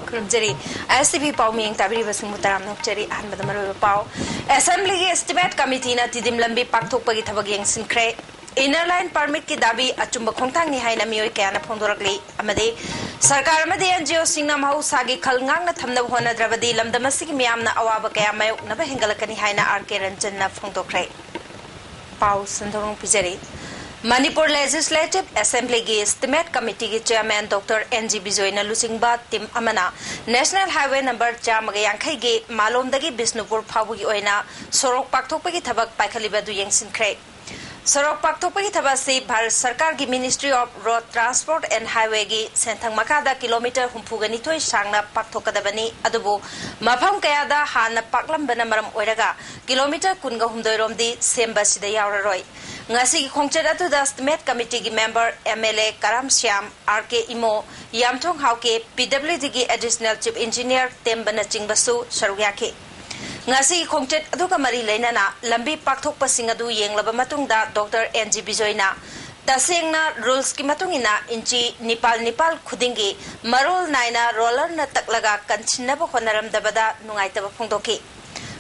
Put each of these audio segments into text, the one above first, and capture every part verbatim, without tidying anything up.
ꯈꯨꯔꯨꯝꯖꯔꯤ꯫ ꯑꯦꯁ T V ꯄꯥꯎ ꯃꯤꯌꯦꯡ ꯇꯥꯕꯤꯔꯤꯕꯁꯤꯡꯕꯨ ꯇꯔꯥꯝꯅ ꯑꯣꯛꯆꯔꯤ꯫ ꯑꯍꯥꯟꯕꯗ ꯃꯔꯨꯑꯣꯏꯕ ꯄꯥꯎ꯫ ꯑꯦꯁꯦꯝꯕ꯭ꯂꯤꯒꯤ ꯑꯦꯁꯇꯤꯃꯦꯠ ꯀꯃꯤꯇꯤꯅ ꯇꯤꯗꯤꯝ ꯂꯝꯕꯤ ꯄꯥꯛꯊꯣꯛꯄꯒꯤ ꯊꯕꯛ ꯌꯦꯡꯁꯤꯟꯈ꯭ꯔꯦ꯫ ꯏꯟꯅꯔ ꯂꯥꯏꯟ ꯄꯔꯃꯤꯠꯀꯤ ꯗꯥꯕꯤ ꯑꯆꯨꯝꯕ ꯈꯣꯡꯊꯥꯡꯅꯤ ꯍꯥꯏꯅ ꯃꯤꯑꯣꯏ ꯀꯌꯥꯅ ꯐꯣꯡꯗꯣꯔꯛꯂꯤ꯫ ꯑꯃꯗꯤ ꯁꯔꯀꯥꯔ ꯑꯃꯗꯤ ꯑꯦꯟ ꯖꯤ ꯑꯣꯁꯤꯡꯅ ꯃꯍꯧꯁꯥꯒꯤ ꯈꯜ ꯉꯥꯛꯅ ꯊꯝꯅꯕ ꯍꯣꯠꯅꯗ꯭ꯔꯕꯗꯤ ꯂꯝꯗꯝ ꯑꯁꯤꯒꯤ ꯃꯤꯌꯥꯝꯅ ꯑꯋꯥꯕ ꯀꯌꯥ ꯃꯥꯌꯣꯛꯅꯕ ꯍꯦꯟꯒꯠꯂꯛꯀꯅꯤ ꯍꯥꯏꯅ ꯑꯥꯔ ꯀꯦ ꯔꯟꯖꯟꯅ ꯐꯣꯡꯗꯣꯛꯈ꯭ꯔꯦ꯫ ꯄꯥꯎ ꯁꯟꯗꯣꯛꯅ ꯄꯤꯖꯔꯤ꯫ ꯃꯅꯤꯄꯨꯔ ꯂꯦꯖꯤꯁꯂꯦꯇꯤꯚ ꯑꯦꯁꯦꯝꯕ꯭ꯂꯤꯒꯤ ꯑꯦꯁꯇꯤꯃꯦꯠ ꯀꯃꯤꯇꯤꯒꯤ ꯆꯦꯌꯔꯃꯦꯟ ꯗꯣꯛꯇꯔ ꯑꯦꯟ ꯖꯤ ꯕꯤꯖꯣꯏꯅ ꯂꯨꯆꯤꯡꯕ ꯇꯤꯝ ꯑꯃꯅ ꯅꯦꯁꯅꯦꯜ ꯍꯥꯏꯋꯦ ꯅꯝꯕꯔ ꯆꯥꯝꯃꯒ ꯌꯥꯡꯈꯩꯒꯤ ꯃꯥꯂꯣꯝꯗꯒꯤ ꯕꯤꯁꯅꯨꯄꯨꯔ ꯐꯥꯎꯕꯒꯤ ꯑꯣꯏꯅ ꯁꯣꯔꯣꯛ ꯄꯥꯛꯊꯣꯛꯄꯒꯤ ꯊꯕꯛ ꯄꯥꯏꯈꯠꯂꯤꯕ ꯑꯗꯨ ꯌꯦꯡꯁꯤꯟꯈ꯭ꯔꯦ꯫ ꯁꯣꯔꯣꯛ ꯄꯥꯛꯊꯣꯛꯄꯒꯤ ꯊꯕꯛ ꯑꯁꯤ ꯚꯥꯔꯠ ꯁꯔꯀꯥꯔꯒꯤ Ministry of Road Transport and Highwayꯒꯤ ꯁꯦꯟꯊꯪ ꯃꯈꯥꯗ ꯀꯤꯂꯣꯃꯤꯇꯔ ꯍꯨꯝꯐꯨꯒ ꯅꯤꯊꯣꯏ ꯁꯥꯡꯅ ꯄꯥꯛꯊꯣꯛꯀꯗꯕꯅꯤ꯫ ꯑꯗꯨꯕꯨ ꯃꯐꯝ ꯀꯌꯥꯗ ꯍꯥꯟꯅ ꯄꯥꯛꯂꯝꯕꯅ ꯃꯔꯝ ꯑꯣꯏꯔꯒ ꯀꯤꯂꯣꯃꯤꯇꯔ ꯀꯨꯟꯒ ꯍꯨꯝꯗꯣꯏ ꯔꯣꯝꯗꯤ ꯁꯦꯝꯕ ꯁꯤꯗ ꯌꯥꯎꯔꯔꯣꯏ꯫ ꯉꯁꯤꯒꯤ ꯈꯣꯡꯆꯠ ꯑꯗꯨꯗ ꯑꯦꯁꯇꯤꯃꯦꯠ ꯀꯃꯤꯇꯤꯒꯤ member M L A Karam Shyam, R K Imo, Yamthong Haokip, P W ꯗꯤꯒꯤ ꯑꯦꯗꯤꯁꯅꯦꯜ ꯆꯤꯐ ꯏꯟꯖꯤꯅꯤꯌꯔ ꯇꯦꯝꯕꯅꯆꯤꯡꯕꯁꯨ ꯁꯔꯨꯛ ꯌꯥꯈꯤ꯫ ꯉꯁꯤꯒꯤ ꯈꯣꯡꯆꯠ ꯑꯗꯨꯒ ꯃꯔꯤ ꯂꯩꯅꯅ ꯂꯝꯕꯤ ꯄꯥꯛꯊꯣꯛꯄꯁꯤꯡ ꯑꯗꯨ ꯌꯦꯡꯂꯕ ꯃꯇꯨꯡꯗ ꯗꯣꯛꯇꯔ ꯑꯦꯟ ꯖꯤ ꯕꯤꯖꯣꯏꯅ ꯇꯁꯦꯡꯅ ꯔꯨꯜꯁꯀꯤ ꯃꯇꯨꯡ ꯏꯟꯅ ꯏꯟꯆꯤ ꯅꯤꯄꯥꯜ ꯅꯤꯄꯥꯜ ꯈꯨꯗꯤꯡꯒꯤ ꯃꯔꯣꯜ ꯅꯥꯏꯅ ꯔꯣꯂꯔꯅ ꯇꯛꯂꯒ ꯀꯟꯁꯤꯟꯅꯕ ꯍꯣꯠꯅꯔꯝꯗꯕꯗ ꯅꯨꯡꯉꯥꯏꯇꯕ ꯐꯣꯡꯗꯣꯛꯈꯤ꯫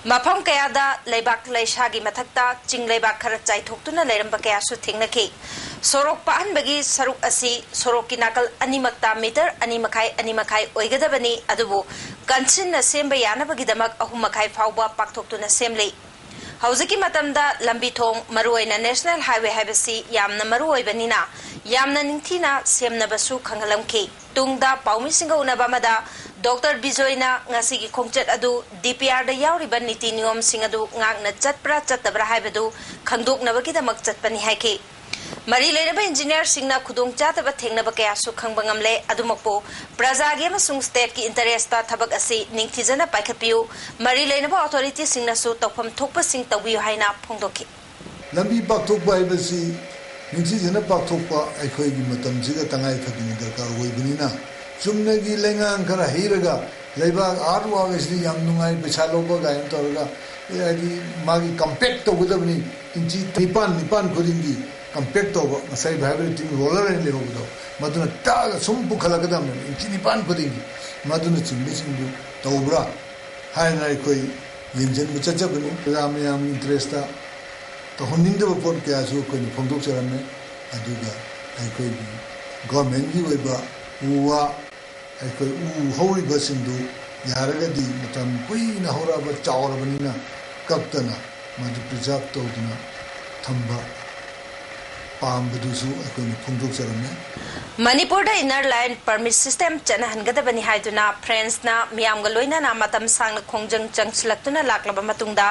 ꯃꯐꯝ ꯀꯌꯥꯗ ꯂꯩꯕꯥꯛ ꯂꯩꯁꯥꯒꯤ ꯃꯊꯛꯇ ꯆꯤꯡ ꯂꯩꯕꯥꯛ ꯈꯔ ꯆꯥꯏꯊꯣꯛꯇꯨꯅ ꯂꯩꯔꯝꯕ ꯀꯌꯥꯁꯨ ꯊꯦꯡꯅꯈꯤ꯫ ꯁꯣꯔꯣꯛ ꯄꯥꯛꯍꯟꯕꯒꯤ ꯁꯔꯨꯛ ꯑꯁꯤ ꯁꯣꯔꯣꯛꯀꯤ ꯅꯥꯀꯜ ꯑꯅꯤꯃꯛꯇ ꯃꯤꯇꯔ ꯑꯅꯤ ꯃꯈꯥꯏ, ꯑꯅꯤ ꯃꯈꯥꯏ ꯑꯣꯏꯒꯗꯕꯅꯤ, ꯑꯗꯨꯕꯨ ꯀꯟꯁꯤꯟꯅ ꯁꯦꯝꯕ ꯌꯥꯅꯕꯒꯤꯗꯃꯛ ꯑꯍꯨꯝ ꯃꯈꯥꯏ ꯐꯥꯎꯕ ꯄꯥꯛꯊꯣꯛꯇꯨꯅ ꯁꯦꯝꯂꯤ꯫ ꯍꯧꯖꯤꯛꯀꯤ ꯃꯇꯝꯗ ꯂꯝꯕꯤ ꯊꯣꯡ, ꯃꯔꯨꯑꯣꯏꯅ ꯅꯦꯁꯅꯦꯜ ꯍꯥꯏꯋꯦ ꯍꯥꯏꯕꯁꯤ ꯌꯥꯝꯅ ꯃꯔꯨ ꯑꯣꯏꯕꯅꯤꯅ, ꯌꯥꯝꯅ ꯅꯤꯡꯊꯤꯅ ꯁꯦꯝꯅꯕꯁꯨ ꯈꯪꯍꯜꯂꯝꯈꯤ꯫ ꯇꯨꯡꯗ ꯄꯥꯎꯃꯤꯁꯤꯡꯒ ꯎꯅꯕ ꯑꯃꯗ ꯗꯣꯛꯇꯔ ꯕꯤꯖꯣꯏꯅ ꯉꯁꯤꯒꯤ ꯈꯣꯡꯆꯠ ꯑꯗꯨ ꯗꯤ ꯄꯤ ꯑꯥꯔꯗ ꯌꯥꯎꯔꯤꯕ ꯅꯤꯇꯤ ꯅꯤꯌꯣꯝꯁꯤꯡ ꯑꯗꯨ ꯉꯥꯛꯅ ꯆꯠꯄ꯭ꯔꯥ ꯆꯠꯇꯕ꯭ꯔꯥ ꯍꯥꯏꯕꯗꯨ ꯈꯪꯗꯣꯛꯅꯕꯒꯤꯗꯃꯛ ꯆꯠꯄꯅꯤ ꯍꯥꯏꯈꯤ꯫ ꯃꯔꯤ ꯂꯩꯅꯕ ꯏꯟꯖꯤꯅꯤꯌꯔꯁꯤꯡꯅ ꯈꯨꯗꯣꯡꯆꯥꯗꯕ ꯊꯦꯡꯅꯕ ꯀꯌꯥꯁꯨ ꯈꯪꯕ ꯉꯝꯂꯦ꯫ ꯑꯗꯨꯃꯛꯄꯨ ꯄ꯭ꯔꯖꯥꯒꯤ ꯑꯃꯁꯨꯡ ꯁ꯭ꯇꯦꯠꯀꯤ ꯏꯟꯇꯔꯦꯁꯇ ꯊꯕꯛ ꯑꯁꯤ ꯅꯤꯡꯊꯤꯖꯅ ꯄꯥꯏꯈꯠꯄꯤꯌꯨ꯫ ꯃꯔꯤ ꯂꯩꯅꯕ ꯑꯣꯊꯣꯔꯤꯇꯤꯁꯤꯡꯅꯁꯨ ꯇꯧꯐꯝ ꯊꯣꯛꯄꯁꯤꯡ ꯇꯧꯕꯤꯌꯨ ꯍꯥꯏꯅ ꯐꯣꯡꯗꯣꯛꯈꯤ꯫ ꯂꯝꯕꯤ ꯄꯥꯛꯊꯣꯛꯄ ꯍꯥꯏꯕꯁꯤ ꯅꯤꯡꯊꯤꯖꯅ ꯄꯥꯛꯊꯣꯛꯄ ꯑꯩꯈꯣꯏꯒꯤ ꯃꯇꯝꯁꯤꯒ ꯇꯉꯥꯏ ꯐꯗꯅ ꯗꯔꯀꯥꯔ ꯑꯣꯏꯕꯅꯤꯅ, ꯆꯨꯝꯅꯒꯤ ꯂꯩꯉꯥꯡ ꯈꯔ ꯍꯩꯔꯒ ꯂꯩꯕꯥꯛ ꯑꯥꯔꯠ ꯋꯥꯛ ꯑꯁꯤꯗꯤ ꯌꯥꯝ ꯅꯨꯡꯉꯥꯏ, ꯄꯩꯁꯥ ꯂꯧꯕ ꯀꯥꯏꯅ ꯇꯧꯔꯒ, ꯍꯥꯏꯗꯤ ꯃꯥꯒꯤ ꯀꯝꯄꯦꯛ ꯇꯧꯒꯗꯕꯅꯤ, ꯏꯟꯆꯤ ꯅꯤꯄꯥꯟ ꯅꯤꯄꯥꯟ ꯈꯨꯗꯤꯡꯒꯤ ꯀꯝꯄꯦꯛ ꯇꯧꯕ, ꯉꯁꯥꯏ vibrating roller ꯍꯥꯏꯅ ꯂꯩꯍꯧꯕꯗꯣ, ꯃꯗꯨꯅ ꯇꯛꯑꯒ ꯁꯨꯝ ꯄꯨꯈꯠꯂꯛꯀꯗꯕꯅꯦꯕ ꯏꯟꯆꯤ ꯅꯤꯄꯥꯟ ꯈꯨꯗꯤꯡꯒꯤ꯫ ꯃꯗꯨꯅꯆꯤꯡꯕꯁꯤꯡꯗꯨ ꯇꯧꯕ꯭ꯔꯥ ꯍꯥꯏꯅ ꯑꯩꯈꯣꯏ ꯌꯦꯡꯁꯤꯟꯕ ꯆꯠꯆꯕꯅꯤ꯫ ꯄ꯭ꯔꯖꯥ ꯃꯌꯥꯝꯒꯤ ꯏꯟꯇꯔꯦꯁꯇ ꯇꯧꯍꯟꯅꯤꯡꯗꯕ ꯄꯣꯠ ꯀꯌꯥꯁꯨ ꯑꯩꯈꯣꯏꯅ ꯐꯣꯡꯗꯣꯛꯆꯔꯝꯃꯦ꯫ ꯑꯗꯨꯒ ꯑꯩꯈꯣꯏꯒꯤ ꯒꯣꯔꯃꯦꯟꯒꯤ ꯑꯣꯏꯕ ꯎ ꯋꯥ ꯑꯩꯈꯣꯏ ꯎ ꯍꯧꯔꯤꯕꯁꯤꯡꯗꯨ ꯌꯥꯔꯒꯗꯤ ꯃꯇꯝ ꯀꯨꯏꯅ ꯍꯧꯔꯛꯑꯕ, ꯆꯥꯎꯔꯕꯅꯤꯅ ꯀꯛꯇꯅ ꯃꯗꯨ preserve ꯇꯧꯗꯨꯅ ꯊꯝꯕ ꯄꯥꯝꯕꯗꯨꯁꯨ ꯑꯩꯈꯣꯏꯅ ꯐꯣꯡꯗꯣꯛꯆꯔꯝꯃꯤ꯫ ꯃꯅꯤꯄꯨꯔꯗ Inner Line Permit System ꯆꯠꯅꯍꯟꯒꯗꯕꯅꯤ ꯍꯥꯏꯗꯨꯅ ꯐ꯭ꯔꯦꯟꯁꯅ ꯃꯤꯌꯥꯝꯒ ꯂꯣꯏꯅꯅ ꯃꯇꯝ ꯁꯥꯡꯅ ꯈꯣꯡꯖꯪ ꯆꯪꯁꯤꯜꯂꯛꯇꯨꯅ ꯂꯥꯛꯂꯕ ꯃꯇꯨꯡꯗ,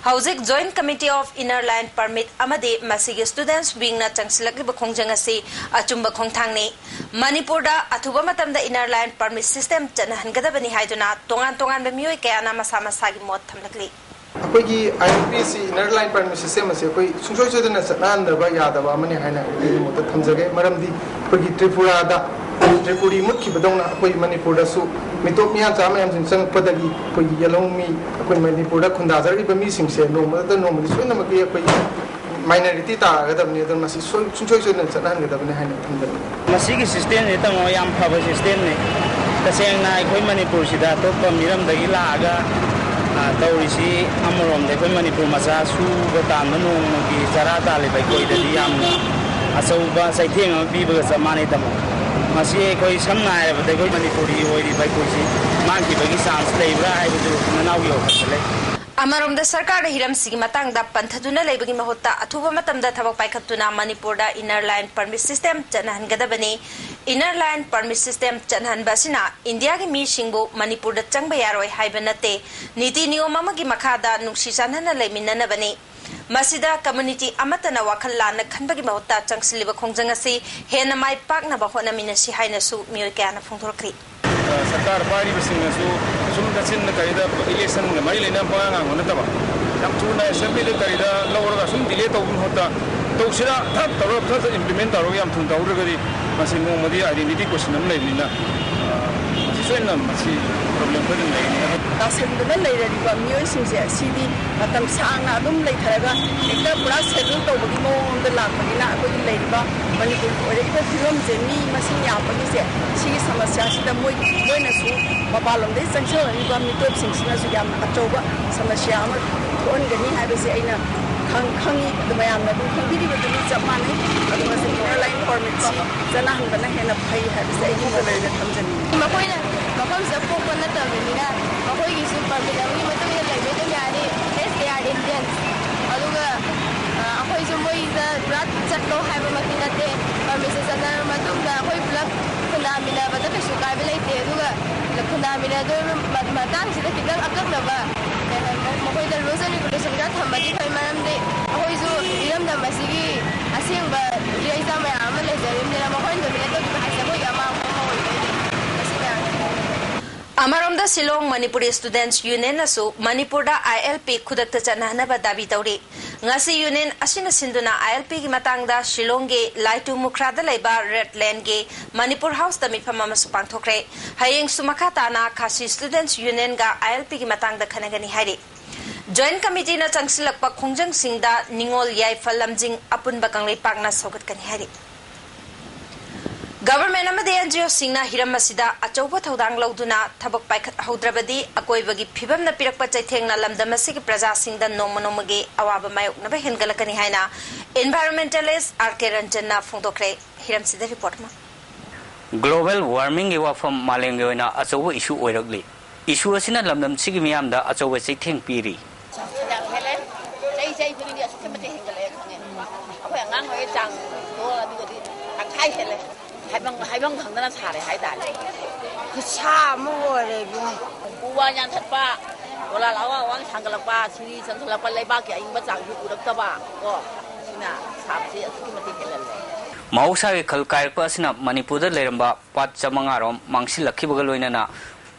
ꯍꯧꯖꯤꯛ Joint Committee of Inner Line Permit ꯑꯃꯗꯤ ꯃꯁꯤꯒꯤ Students Wingꯅ ꯆꯪꯁꯤꯜꯂꯛꯂꯤꯕ ꯈꯣꯡꯖꯪ ꯑꯁꯤ ꯑꯆꯨꯝꯕ ꯈꯣꯡꯊꯥꯡꯅꯤ꯫ ꯃꯅꯤꯄꯨꯔꯗ ꯑꯊꯨꯕ ꯃꯇꯝꯗ Inner Line Permit System ꯆꯠꯅꯍꯟꯒꯗꯕꯅꯤ ꯍꯥꯏꯗꯨꯅ ꯇꯣꯉꯥꯟ ꯇꯣꯉꯥꯟꯕ ꯃꯤꯑꯣꯏ ꯀꯌꯥꯅ ꯃꯁꯥ ꯃꯁꯥꯒꯤ ꯃꯣꯠ ꯊꯝꯂꯛꯂꯤ꯫ ꯑꯩꯈꯣꯏꯒꯤ ILP ꯑꯁꯤ, Inner Line Permit System ꯑꯁꯤ ꯑꯩꯈꯣꯏ ꯁꯨꯡꯁꯣꯏ ꯁꯣꯏꯗꯅ ꯆꯠꯅꯍꯟꯗꯕ ꯌꯥꯗꯕ ꯑꯃꯅꯤ ꯍꯥꯏꯅ ꯑꯩꯒꯤ ꯃꯣꯠꯇ ꯊꯝꯖꯒꯦ꯫ ꯃꯔꯝꯗꯤ ꯑꯩꯈꯣꯏꯒꯤ ꯇ꯭ꯔꯤꯄꯨꯔꯥꯗ ꯇ꯭ꯔꯤꯄꯨꯔꯤ ꯃꯨꯠꯈꯤꯕꯗꯧꯅ ꯑꯩꯈꯣꯏ ꯃꯅꯤꯄꯨꯔꯗꯁꯨ ꯃꯤꯇꯣꯞ ꯃꯤꯌꯥꯟꯆꯥ ꯃꯌꯥꯝꯁꯤꯡ ꯆꯪꯉꯛꯄꯗꯒꯤ ꯑꯩꯈꯣꯏꯒꯤ ꯌꯦꯜꯍꯧꯃꯤ, ꯑꯩꯈꯣꯏ ꯃꯅꯤꯄꯨꯔꯗ ꯈꯨꯟꯗꯥꯖꯔꯛꯂꯤꯕ ꯃꯤꯁꯤꯡꯁꯦ ꯅꯣꯡꯃ ꯅꯠꯇ꯭ꯔ ꯅꯣꯡꯃꯗꯤ ꯁꯣꯏꯗꯅꯃꯛꯀꯤ ꯑꯩꯈꯣꯏꯒꯤ minority ꯇꯥꯒꯗꯕꯅꯤ꯫ ꯑꯗꯨꯅ ꯃꯁꯤ ꯁꯣꯏ-, ꯁꯨꯡꯁꯣꯏ ꯁꯣꯏꯗꯅ ꯆꯠꯅꯍꯟꯒꯗꯕꯅꯤ ꯍꯥꯏꯅ ꯊꯝꯖꯅꯤꯡꯉꯤ꯫ ꯃꯁꯤꯒꯤ systemꯁꯦ ꯇꯥꯃꯣ ꯌꯥꯝ ꯐꯕ systemꯅꯤ꯫ ꯇꯁꯦꯡꯅ ꯑꯩꯈꯣꯏ ꯃꯅꯤꯄꯨꯔꯁꯤꯗ ꯑꯇꯣꯞꯄ ꯃꯤꯔꯝꯗꯒꯤ ꯂꯥꯛꯑꯒ, ꯑ, ꯇꯧꯔꯤꯁꯤ, ꯑꯃꯔꯣꯝꯗ ꯑꯩꯈꯣꯏ ꯃꯅꯤꯄꯨꯔ ꯃꯆꯥ ꯁꯨꯕ ꯇꯥꯟꯕ ꯅꯣꯡꯃꯒꯤ ꯆꯔꯥ ꯇꯥꯜꯂꯤꯕ ꯑꯩꯈꯣꯏꯗꯗꯤ ꯌꯥꯝꯅ ꯑꯆꯧꯕ ꯆꯩꯊꯦꯡ ꯑꯃ ꯄꯤꯕꯒ ꯆꯞ ꯃꯥꯟꯅꯩ ꯇꯥꯃꯣ꯫ ꯃꯁꯤ ꯑꯩꯈꯣꯏ ꯁꯝꯅ ꯍꯥꯏꯔꯕꯗ ꯑꯩꯈꯣꯏ ꯃꯅꯤꯄꯨꯔꯤ ꯑꯣꯏꯔꯤꯕ ꯑꯩꯈꯣꯏꯁꯤ ꯃꯥꯡꯈꯤꯕꯒꯤ chance ꯂꯩꯕ꯭ꯔꯥ ꯍꯥꯏꯕꯗꯨ ꯅꯅꯥꯎꯒꯤ ꯋꯥꯈꯜꯗ ꯂꯩ꯫ ꯑꯃꯔꯣꯝꯗ ꯁꯔꯀꯥꯔꯅ ꯍꯤꯔꯝꯁꯤꯒꯤ ꯃꯇꯥꯡꯗ ꯄꯟꯊꯗꯨꯅ ꯂꯩꯕꯒꯤ ꯃꯍꯨꯠꯇ ꯑꯊꯨꯕ ꯃꯇꯝꯗ ꯊꯕꯛ ꯄꯥꯏꯈꯠꯇꯨꯅ ꯃꯅꯤꯄꯨꯔꯗ Inner Line Permit System ꯆꯠꯅꯍꯟꯒꯗꯕꯅꯤ꯫ Inner Line Permit System ꯆꯠꯍꯟꯕ ꯑꯁꯤꯅ ꯏꯟꯗꯤꯌꯥꯒꯤ ꯃꯤꯁꯤꯡꯕꯨ ꯃꯅꯤꯄꯨꯔꯗ ꯆꯪꯕ ꯌꯥꯔꯣꯏ ꯍꯥꯏꯕ ꯅꯠꯇꯦ, ꯅꯤꯇꯤ ꯅꯤꯌꯣꯝ ꯑꯃꯒꯤ ꯃꯈꯥꯗ ꯅꯨꯡꯁꯤ ꯆꯥꯟꯅꯅ ꯂꯩꯃꯤꯟꯅꯅꯕꯅꯤ꯫ ꯃꯁꯤꯗ community ꯑꯃꯠꯇꯅ ꯋꯥꯈꯜ ꯂꯥꯟꯅ ꯈꯟꯕꯒꯤ ꯃꯍꯨꯠꯇ ꯆꯪꯁꯤꯜꯂꯤꯕ ꯈꯣꯡꯖꯪ ꯑꯁꯤ ꯍꯦꯟꯅ ꯃꯥꯏ ꯄꯥꯛꯅꯕ ꯍꯣꯠꯅꯃꯤꯟꯅꯁꯤ ꯍꯥꯏꯅꯁꯨ ꯃꯤꯑꯣꯏ ꯀꯌꯥꯅ ꯐꯣꯡꯗꯣꯔꯛꯂꯤ꯫ ꯁꯔꯀꯥꯔ ꯄꯥꯏꯔꯤꯕꯁꯤꯡꯅꯁꯨ ꯁꯨꯝ ꯆꯠꯁꯤꯟꯅ ꯀꯔꯤꯗ electionꯒ ꯃꯔꯤ ꯂꯩꯅꯕ ꯄꯉꯥꯡ ꯉꯥꯡꯕ ꯅꯠꯇꯕ, ꯌꯥꯝ ꯊꯨꯅ assemblyꯗ ꯀꯔꯤꯗ ꯂꯧꯔꯒ ꯁꯨꯝ delay ꯇꯧꯕꯒꯤ ꯃꯍꯨꯠꯇ ꯇꯧꯁꯤꯔꯥ, ꯊꯠ ꯇꯧꯔꯒ ꯐꯠ ꯐꯠ implement ꯇꯧꯔꯒ ꯌꯥꯝ ꯊꯨꯅ ꯇꯧꯍꯧꯗ꯭ꯔꯒꯗꯤ ꯃꯁꯤ ꯅꯣꯡꯃꯗꯤ identity question ꯑꯃ ꯂꯩꯕꯅꯤꯅ, ꯑ, ꯃꯁꯤ ꯁꯣꯏꯗꯅ ꯃꯁꯤ ꯄ꯭ꯔꯣꯕ꯭ꯂꯦꯝ ꯁꯣꯏꯗꯅ ꯂꯩꯒꯅꯤ꯫ ꯇꯥꯁꯟꯗꯨꯅ ꯂꯩꯔꯤꯕ ꯃꯤꯑꯣꯏꯁꯤꯡꯁꯦ ꯁꯤꯗꯤ ꯃꯇꯝ ꯁꯥꯡꯅ ꯑꯗꯨꯝ ꯂꯩꯊꯔꯒ ꯍꯦꯛꯇ ꯄꯨꯔꯥ ꯁꯦꯗ꯭ꯌꯨꯜ ꯇꯧꯕꯒꯤ ꯃꯑꯣꯡꯗ ꯂꯥꯛꯄꯅꯤꯅ ꯑꯩꯈꯣꯏꯒꯤ ꯂꯩꯔꯤꯕ ꯃꯅꯤꯄꯨꯔꯒꯤ ꯑꯣꯏꯔꯛꯏꯕ ꯐꯤꯕꯝꯁꯦ, ꯃꯤ ꯃꯁꯤꯡ ꯌꯥꯝꯕꯒꯤꯁꯦ, ꯁꯤꯒꯤ ꯁꯃꯁ꯭ꯌꯥꯁꯤꯗ ꯃꯣꯏ, ꯃꯣꯏꯅꯁꯨ, ꯃꯄꯥꯟꯂꯣꯝꯗꯒꯤ ꯆꯪꯁꯤꯜꯂꯛꯂꯤꯕ ꯃꯤꯇꯣꯞꯁꯤꯡꯁꯤꯅꯁꯨ ꯌꯥꯝꯅ ꯑꯆꯧꯕ ꯁꯃꯁ꯭ꯌꯥ ꯑꯃ ꯊꯣꯛꯍꯟꯒꯅꯤ ꯍꯥꯏꯕꯁꯦ ꯑꯩꯅ ꯈꯪ-, ꯈꯪꯉꯤ꯫ ꯑꯗꯨ ꯃꯌꯥꯝꯅ ꯑꯗꯨꯝ ꯈꯪꯕꯤꯔꯤꯕꯗꯨꯅ ꯆꯞ ꯃꯥꯟꯅꯩ꯫ ꯑꯗꯨꯒ ꯁꯤ ꯏꯅꯔ ꯂꯥꯏꯟ ꯄꯔꯃꯤꯠꯁꯤ ꯆꯠꯅꯍꯟꯕꯅ ꯍꯦꯟꯅ ꯐꯩ ꯍꯥꯏꯕꯁꯦ ꯑꯩꯒꯤ ꯃꯣꯠ ꯑꯣꯏꯅ ꯊꯝꯖꯅꯤꯡꯉꯤ꯫ ꯃꯈꯣꯏꯅ ꯃꯐꯝꯁꯤꯗ ꯄꯣꯛꯄ ꯅꯠꯇꯕꯅꯤꯅ ꯃꯈꯣꯏꯒꯤꯁꯨ ꯄꯔꯃꯤꯠ ꯑꯃꯒꯤ ꯃꯇꯨꯡ ꯏꯟꯅ ꯂꯩꯕ ꯑꯗꯨꯝ ꯌꯥꯅꯤ꯫ As they are Indians꯫ ꯑꯗꯨꯒ, ꯑ, ꯑꯩꯈꯣꯏꯁꯨ ꯃꯣꯏꯗ ꯄꯨꯔꯥ ꯆꯠꯂꯣ ꯍꯥꯏꯕꯃꯛꯇꯤ ꯅꯠꯇꯦ꯫ ꯄꯔꯃꯤꯠꯁꯦ ꯆꯠꯅꯔꯕ ꯃꯇꯨꯡꯗ ꯑꯩꯈꯣꯏ ꯄꯨꯂꯞ ꯈꯨꯟꯗꯥꯃꯤꯟꯅꯕꯗ ꯀꯩꯁꯨ ꯀꯥꯏꯕ ꯂꯩꯇꯦ꯫ ꯑꯗꯨꯒ ꯈꯨꯟꯗꯥꯃꯤꯟꯅꯗꯣꯏꯕ ꯃ-, ꯃꯇꯥꯡꯁꯤꯗ ꯈꯤꯇꯪ ꯑꯀꯛꯅꯕ, ꯀꯩ ꯍꯥꯏ, ꯃ-, ꯃꯈꯣꯏꯗ rules and regulation ꯈꯔ ꯊꯝꯃꯗꯤ ꯐꯩ꯫ ꯃꯔꯝꯗꯤ ꯑꯩꯈꯣꯏꯁꯨ ꯏꯔꯝꯗꯝ ꯑꯁꯤꯒꯤ ꯑꯁꯦꯡꯕ ꯏꯔꯩꯆꯥ ꯃꯌꯥꯝ ꯑꯃ ꯂꯩꯖꯔꯤꯕꯅꯤꯅ ꯃꯈꯣꯏꯅ dominate ꯇꯧꯈꯤꯕ ꯍꯥꯏꯁꯦ ꯑꯩꯈꯣꯏꯒꯤ ꯑꯃꯥꯡꯕ ꯑꯃ ꯑꯣꯏꯗꯣꯏꯅꯤ꯫ ꯃꯁꯤ ꯃꯌꯥꯝꯁꯦ ꯑꯃꯔꯣꯝꯗ ꯁꯤꯂꯣꯡ ꯃꯅꯤꯄꯨꯔꯤ Students Unionꯅꯁꯨ ꯃꯅꯤꯄꯨꯔꯗ ILP ꯈꯨꯗꯛꯇ ꯆꯠꯅꯍꯟꯅꯕ ꯗꯥꯕꯤ ꯇꯧꯔꯤ꯫ ꯉꯁꯤ ꯌꯨꯅꯤꯌꯟ ꯑꯁꯤꯅ ꯁꯤꯟꯗꯨꯅ ILPꯒꯤ ꯃꯇꯥꯡꯗ ꯁꯤꯂꯣꯡꯒꯤ ꯂꯥꯏꯇꯨ ꯃꯨꯈ꯭ꯔꯥꯗ ꯂꯩꯕ ꯔꯦꯗ ꯂꯦꯟꯒꯤ ꯃꯅꯤꯄꯨꯔ ꯍꯥꯎꯁꯇ ꯃꯤꯐꯝ ꯑꯃꯁꯨ ꯄꯥꯡꯊꯣꯛꯈ꯭ꯔꯦ꯫ ꯍꯌꯦꯡꯁꯨ ꯃꯈꯥ ꯇꯥꯅ ꯈꯥꯁꯤ Students Unionꯒ ILPꯒꯤ ꯃꯇꯥꯡꯗ ꯈꯟꯅꯒꯅꯤ ꯍꯥꯏꯔꯤ꯫ Joint Committeeꯅ ꯆꯪꯁꯤꯜꯂꯛꯄ ꯈꯣꯡꯖꯪꯁꯤꯡꯗ ꯅꯤꯉꯣꯜ ꯌꯥꯏꯐ ꯂꯝꯖꯤꯡ ꯑꯄꯨꯟꯕ ꯀꯪꯂꯩꯄꯥꯛꯅ ꯁꯧꯒꯠꯀꯅꯤ ꯍꯥꯏꯔꯤ꯫ Government ꯑꯃꯗꯤ NGOꯁꯤꯡꯅ ꯍꯤꯔꯝ ꯑꯁꯤꯗ ꯑꯆꯧꯕ ꯊꯧꯗꯥꯡ ꯂꯧꯗꯨꯅ ꯊꯕꯛ ꯄꯥꯏꯈꯠꯍꯧꯗ꯭ꯔꯕꯗꯤ ꯑꯀꯣꯏꯕꯒꯤ ꯐꯤꯕꯝꯅ ꯄꯤꯔꯛꯄ ꯆꯩꯊꯦꯡꯅ ꯂꯝꯗꯝ ꯑꯁꯤꯒꯤ ꯄ꯭ꯔꯖꯥꯁꯤꯡꯗ ꯅꯣꯡꯃ ꯅꯣꯡꯃꯒꯤ ꯑꯋꯥꯕ ꯃꯥꯌꯣꯛꯅꯕ ꯍꯦꯟꯒꯠꯂꯛꯀꯅꯤ ꯍꯥꯏꯅ Environmentalist R K ꯔꯟꯖꯟꯅ ꯐꯣꯡꯗꯣꯛꯈ꯭ꯔꯦ꯫ ꯍꯤꯔꯝꯁꯤꯗ report ꯑꯃ꯫ Global warmingꯒꯤ ꯋꯥꯐꯝ ꯃꯥꯂꯦꯝꯒꯤ ꯑꯣꯏꯅ ꯑꯆꯧꯕ issue ꯑꯣꯏꯔꯛꯂꯤ꯫ Issue ꯑꯁꯤꯅ ꯂꯝꯗꯝꯁꯤꯒꯤ ꯃꯤꯌꯥꯝꯗ ꯑꯆꯧꯕ ꯆꯩꯊꯦꯡ ꯄꯤꯔꯤ꯫ ꯌꯥꯝ ꯍꯦꯜꯂꯦ꯫ ꯆꯍꯤ ꯆꯍꯤ ꯈꯨꯗꯤꯡꯒꯤ ꯑꯁꯨꯛꯀꯤ ꯃꯇꯤꯛ ꯍꯦꯟꯒꯠꯂꯛꯑꯦ ꯈꯪꯉꯦ꯫ ꯑꯩꯈꯣꯏ ꯑꯉꯥꯡ ꯑꯣꯏꯔꯤꯉꯩ ꯆꯥꯡꯗꯣ ꯑꯗꯨꯒꯗꯤ ꯇꯪꯈꯥꯏ ꯍꯦꯜꯂꯦ꯫ ꯍꯥꯏꯐꯝ, ꯍꯥꯏꯐꯝ ꯈꯪꯗꯅ ꯁꯥꯔꯦ ꯍꯥꯏꯇꯥꯔꯦ꯫ ꯈꯨꯠꯁꯥ ꯑꯃ ꯑꯣꯏꯔꯦ ꯏꯕꯨꯡꯉꯣ꯫ ꯎ ꯋꯥ ꯌꯥꯟꯊꯠꯄ, ꯗꯣꯂꯥꯟ ꯑꯋꯥꯡ ꯑꯋꯥꯡ ꯁꯥꯡꯒꯠꯂꯛꯄ, ꯁꯤꯔꯤ ꯆꯪꯁꯤꯜꯂꯛꯄ, ꯂꯩꯕꯥꯛꯀꯤ ꯑꯏꯪꯕ ꯆꯥꯡꯁꯨ ꯄꯨꯔꯛꯇꯕ ꯀꯣ, ꯁꯤꯅ ꯁꯥꯕꯁꯦ ꯑꯁꯨꯛꯀꯤ ꯃꯇꯤꯛ ꯍꯦꯜꯍꯜꯂꯦ꯫ ꯃꯍꯧꯁꯥꯒꯤ ꯈꯜ ꯀꯥꯏꯔꯛꯄ ꯑꯁꯤꯅ ꯃꯅꯤꯄꯨꯔꯗ ꯂꯩꯔꯝꯕ ꯄꯥꯠ ꯆꯥꯃꯉꯥ ꯔꯣꯝ ꯃꯥꯡꯁꯤꯜꯂꯛꯈꯤꯕꯒ ꯂꯣꯏꯅꯅ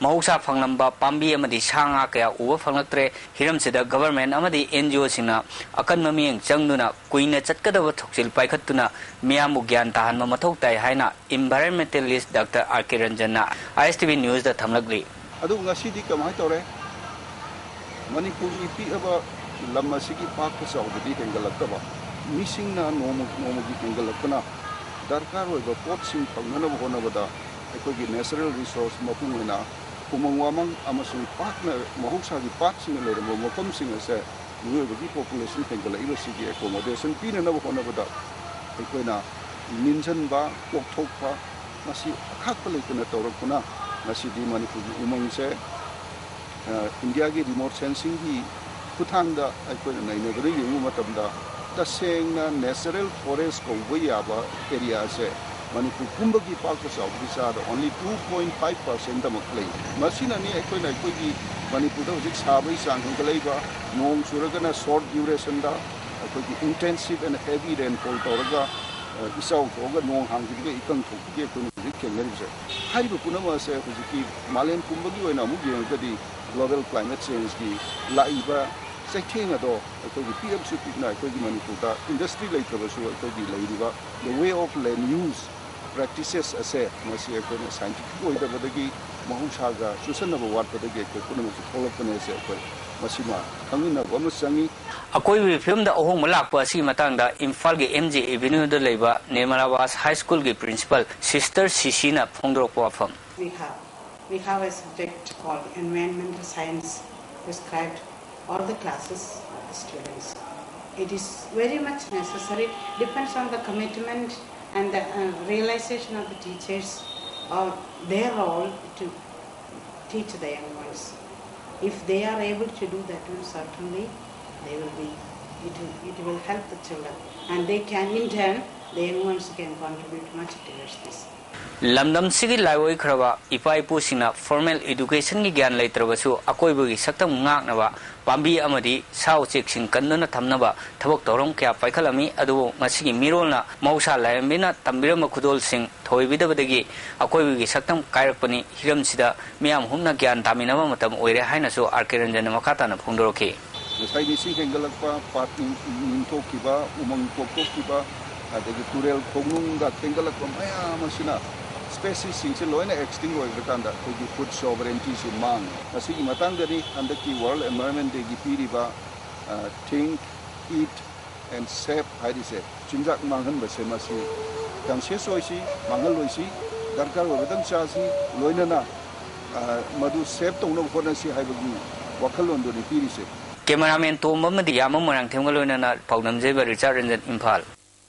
ꯃꯍꯧꯁꯥ ꯐꯪꯂꯝꯕ ꯄꯥꯝꯕꯤ ꯑꯃꯗꯤ ꯁꯥ ꯉꯥ ꯀꯌꯥ ꯎꯕ ꯐꯪꯂꯛꯇ꯭ꯔꯦ꯫ ꯍꯤꯔꯝꯁꯤꯗ government ꯑꯃꯗꯤ N G O ꯁꯤꯡꯅ ꯑꯀꯟꯕ ꯃꯤꯠꯌꯦꯡ ꯆꯪꯗꯨꯅ ꯀꯨꯏꯅ ꯆꯠꯀꯗꯕ ꯊꯧꯁꯤꯜ ꯄꯥꯏꯈꯠꯇꯨꯅ ꯃꯤꯌꯥꯝꯕꯨ ꯒ꯭ꯌꯥꯟ ꯇꯥꯍꯟꯕ ꯃꯊꯧ ꯇꯥꯏ ꯍꯥꯏꯅ environmentalist Doctor R K ꯔꯟꯖꯟꯅ I S T V News ꯗ ꯊꯝꯂꯛꯂꯤ꯫ ꯑꯗꯨꯕꯨ ꯉꯁꯤꯗꯤ ꯀꯃꯥꯏꯅ ꯇꯧꯔꯦ? ꯃꯅꯤꯄꯨꯔꯒꯤ ꯄꯤꯛꯑꯕ ꯂꯝ ꯑꯁꯤꯒꯤ ꯄꯥꯛꯄ ꯆꯥꯎꯕꯗꯤ ꯍꯦꯟꯒꯠꯂꯛꯇꯕ, ꯃꯤꯁꯤꯡꯅ ꯅꯣꯡꯃ ꯅꯣꯡꯃꯒꯤ ꯍꯦꯟꯒꯠꯂꯛꯄꯅ ꯗꯔꯀꯥꯔ ꯑꯣꯏꯕ ꯄꯣꯠꯁꯤꯡ ꯐꯪꯅꯅꯕ ꯍꯣꯠꯅꯕꯗ ꯑꯩꯈꯣꯏꯒꯤ natural resource, ꯃꯄꯨꯡ ꯑꯣꯏꯅ ꯎꯃꯪ ꯋꯥꯃꯪ ꯑꯃꯁꯨꯡ ꯄꯥꯛꯅ ꯃꯍꯧꯁꯥꯒꯤ ꯄꯥꯠꯁꯤꯡꯅ ꯂꯩꯔꯝꯕ ꯃꯐꯝꯁꯤꯡ ꯑꯁꯦ ꯃꯤꯑꯣꯏꯕꯒꯤ population ꯍꯦꯟꯒꯠꯂꯛꯏꯕꯁꯤꯒꯤ accommodation ꯄꯤꯅꯅꯕ ꯍꯣꯠꯅꯕꯗ ꯑꯩꯈꯣꯏꯅ ꯅꯤꯟꯁꯤꯟꯕ, ꯀꯣꯛꯊꯣꯛꯄ, ꯃꯁꯤ ꯑꯈꯥꯛꯄ ꯂꯩꯇꯅ ꯇꯧꯔꯛꯄꯅ ꯉꯁꯤꯗꯤ ꯃꯅꯤꯄꯨꯔꯒꯤ ꯎꯃꯪꯁꯦ, ꯑ, ꯏꯟꯗꯤꯌꯥꯒꯤ remote sensingꯒꯤ ꯈꯨꯠꯊꯥꯡꯗ ꯑꯩꯈꯣꯏꯅ ꯅꯩꯅꯗꯨꯅ ꯌꯦꯡꯕ ꯃꯇꯝꯗ, ꯇꯁꯦꯡꯅ natural forest ꯀꯧꯕ ꯌꯥꯕ areaꯁꯦ ꯃꯅꯤꯄꯨꯔ ꯄꯨꯝꯕꯒꯤ ꯄꯥꯛꯄ ꯆꯥꯎꯕꯒꯤ ꯆꯥꯗ only two point five percentꯃꯛ ꯂꯩ꯫ ꯃꯁꯤꯅꯅꯤ ꯑꯩꯈꯣꯏꯅ ꯑꯩꯈꯣꯏꯒꯤ ꯃꯅꯤꯄꯨꯔꯗ ꯍꯧꯖꯤꯛ ꯁꯥꯕꯒꯤ ꯆꯥꯡ ꯍꯦꯟꯒꯠꯂꯛꯏꯕ, ꯅꯣꯡ ꯆꯨꯔꯒꯅ short durationꯗ ꯑꯩꯈꯣꯏꯒꯤ intensive and heavy rainfall ꯇꯧꯔꯒ, ꯑ, ꯏꯆꯥꯎ ꯊꯣꯛꯑꯒ ꯅꯣꯡ ꯍꯥꯡꯈꯤꯕꯒ ꯏꯀꯪ ꯊꯣꯛꯄꯒꯤ ꯑꯩꯈꯣꯏꯅ ꯍꯧꯖꯤꯛ ꯊꯦꯡꯅꯔꯤꯕꯁꯦ꯫ ꯍꯥꯏꯔꯤꯕ ꯄꯨꯝꯅꯃꯛ ꯑꯁꯦ ꯍꯧꯖꯤꯛꯀꯤ ꯃꯥꯂꯦꯝ ꯄꯨꯝꯕꯒꯤ ꯑꯣꯏꯅ ꯑꯃꯨꯛ ꯌꯦꯡꯉꯒꯗꯤ global climate changeꯀꯤ ꯂꯥꯛꯏꯕ ꯆꯩꯊꯦꯡ ꯑꯗꯣ ꯑꯩꯈꯣꯏꯒꯤ ꯄꯤꯛꯑꯕꯁꯨ ꯄꯤꯛꯅ ꯑꯩꯈꯣꯏꯒꯤ ꯃꯅꯤꯄꯨꯔꯗ industry ꯂꯩꯇ꯭ꯔꯕꯁꯨ ꯑꯩꯈꯣꯏꯒꯤ ꯂꯩꯔꯤꯕ the way of land use practices ꯑꯁꯦ ꯃꯁꯤ ꯑꯩꯈꯣꯏꯅ scientific ꯑꯣꯏꯗꯕꯗꯒꯤ ꯃꯍꯧꯁꯥꯒ ꯆꯨꯁꯟꯅꯕ ꯋꯥꯠꯄꯗꯒꯤ ꯑꯩꯈꯣꯏ ꯄꯨꯝꯅꯃꯛꯁꯨ ꯊꯣꯛꯂꯛꯄꯅꯦ ꯍꯥꯏꯁꯦ ꯑꯩꯈꯣꯏ ꯃꯁꯤꯃ ꯈꯪꯃꯤꯟꯅꯕ ꯑꯃ ꯆꯪꯉꯤ꯫ ꯑꯀꯣꯏꯕꯒꯤ ꯐꯤꯕꯝꯗ ꯑꯍꯣꯡꯕ ꯂꯥꯛꯄ ꯑꯁꯤꯒꯤ ꯃꯇꯥꯡꯗ ꯏꯝꯐꯥꯜꯒꯤ M G Avenueꯗ ꯂꯩꯕ Nirmala Vihas High Schoolꯒꯤ principal Sister Sishiꯅ ꯐꯣꯡꯗꯣꯔꯛꯄ ꯋꯥꯐꯝ꯫ We have, we have a subject called environmental science prescribed all the classes of the students. It is very much necessary, depends on the commitment and the, uh, realization of the teachers of their role to teach the young ones. If they are able to do that one, certainly they will be, it will, it will help the children. And they can, in turn, the young ones can contribute much towards this. ꯂꯝꯗꯝꯁꯤꯒꯤ ꯂꯥꯏꯑꯣꯏꯈ꯭ꯔꯕ ꯏꯄꯥ ꯏꯄꯨꯁꯤꯡꯅ formal educationꯒꯤ ꯒ꯭ꯌꯥꯟ ꯂꯩꯇ꯭ꯔꯕꯁꯨ ꯑꯀꯣꯏꯕꯒꯤ ꯁꯛꯇꯝ ꯉꯥꯛꯅꯕ ꯄꯥꯝꯕꯤ ꯑꯃꯗꯤ ꯁꯥ ꯎꯆꯦꯛꯁꯤꯡ ꯀꯟꯗꯨꯅ ꯊꯝꯅꯕ ꯊꯕꯛ ꯊꯧꯔꯝ ꯀꯌꯥ ꯄꯥꯏꯈꯠꯂꯝꯃꯤ꯫ ꯑꯗꯨꯕꯨ ꯉꯁꯤꯒꯤ ꯃꯤꯔꯣꯜꯅ ꯃꯍꯧꯁꯥ ꯂꯥꯏꯔꯦꯝꯕꯤꯅ ꯇꯝꯕꯤꯔꯝꯕ ꯈꯨꯗꯣꯜꯁꯤꯡ ꯊꯧꯑꯣꯏꯕꯤꯗꯕꯗꯒꯤ ꯑꯀꯣꯏꯕꯒꯤ ꯁꯛꯇꯝ ꯀꯥꯏꯔꯛꯄꯅꯤ꯫ ꯍꯤꯔꯝꯁꯤꯗ ꯃꯤꯌꯥꯝ ꯍꯨꯞꯅ ꯒ꯭ꯌꯥꯟ ꯇꯥꯃꯤꯟꯅꯕ ꯃꯇꯝ ꯑꯣꯏꯔꯦ ꯍꯥꯏꯅꯁꯨ ꯑꯥꯔ ꯀꯦ ꯔꯟꯖꯟꯅ ꯃꯈꯥ ꯇꯥꯅ ꯐꯣꯡꯗꯣꯔꯛꯈꯤ꯫ ꯉꯁꯥꯏ ꯃꯤꯁꯤꯡ ꯍꯦꯟꯒꯠꯂꯛꯄ, ꯄꯥꯠ ꯅꯤꯡ-, ꯅꯤꯡꯊꯣꯛꯈꯤꯕ, ꯎꯃꯪ ꯀꯣꯛꯊꯣꯛꯈꯤꯕ, ꯑꯗꯒꯤ ꯇꯨꯔꯦꯜ ꯈꯣꯡꯅꯨꯡꯗ ꯊꯦꯡꯒꯠꯂꯛꯄ ꯃꯌꯥꯝ ꯑꯁꯤꯅ speciesꯁꯤꯡꯁꯦ ꯂꯣꯏꯅ extinct ꯑꯣꯏꯈ꯭ꯔꯀꯥꯟꯗ ꯑꯩꯈꯣꯏꯒꯤ food sovereigntyꯁꯤ ꯃꯥꯡꯉꯦ꯫ ꯃꯁꯤꯒꯤ ꯃꯇꯥꯡꯗꯗꯤ ꯍꯟꯗꯛꯀꯤ World Environment Dayꯒꯤ ꯄꯤꯔꯤꯕ, ꯑ, Think, Eat and Save ꯍꯥꯏꯔꯤꯁꯦ, ꯆꯤꯟꯖꯥꯛ ꯃꯥꯡꯍꯟꯕꯁꯦ ꯃꯁꯤ conscious ꯑꯣꯏꯁꯤ, ꯃꯥꯡꯍꯜꯂꯣꯏꯁꯤ, ꯗꯔꯀꯥꯔ ꯑꯣꯏꯕꯗꯪ ꯆꯥꯁꯤ, ꯂꯣꯏꯅꯅ, ꯑ, ꯃꯗꯨ save ꯇꯧꯅꯕ ꯍꯣꯠꯅꯁꯤ ꯍꯥꯏꯕꯒꯤ ꯋꯥꯈꯜꯂꯣꯟꯗꯨꯅꯤ ꯄꯤꯔꯤꯁꯦ꯫ ꯀꯦꯃꯦꯔꯥꯃꯦꯟ ꯇꯣꯝꯕ ꯑꯃꯗꯤ ꯌꯥꯝꯕ ꯃꯣꯏꯔꯥꯡꯊꯦꯝꯒ ꯂꯣꯏꯅꯅ ꯄꯥꯎꯗꯝꯖꯩꯕ ꯔꯤꯆꯥꯔꯗ ꯔꯟꯖꯟ, ꯏꯝꯐꯥꯜ꯫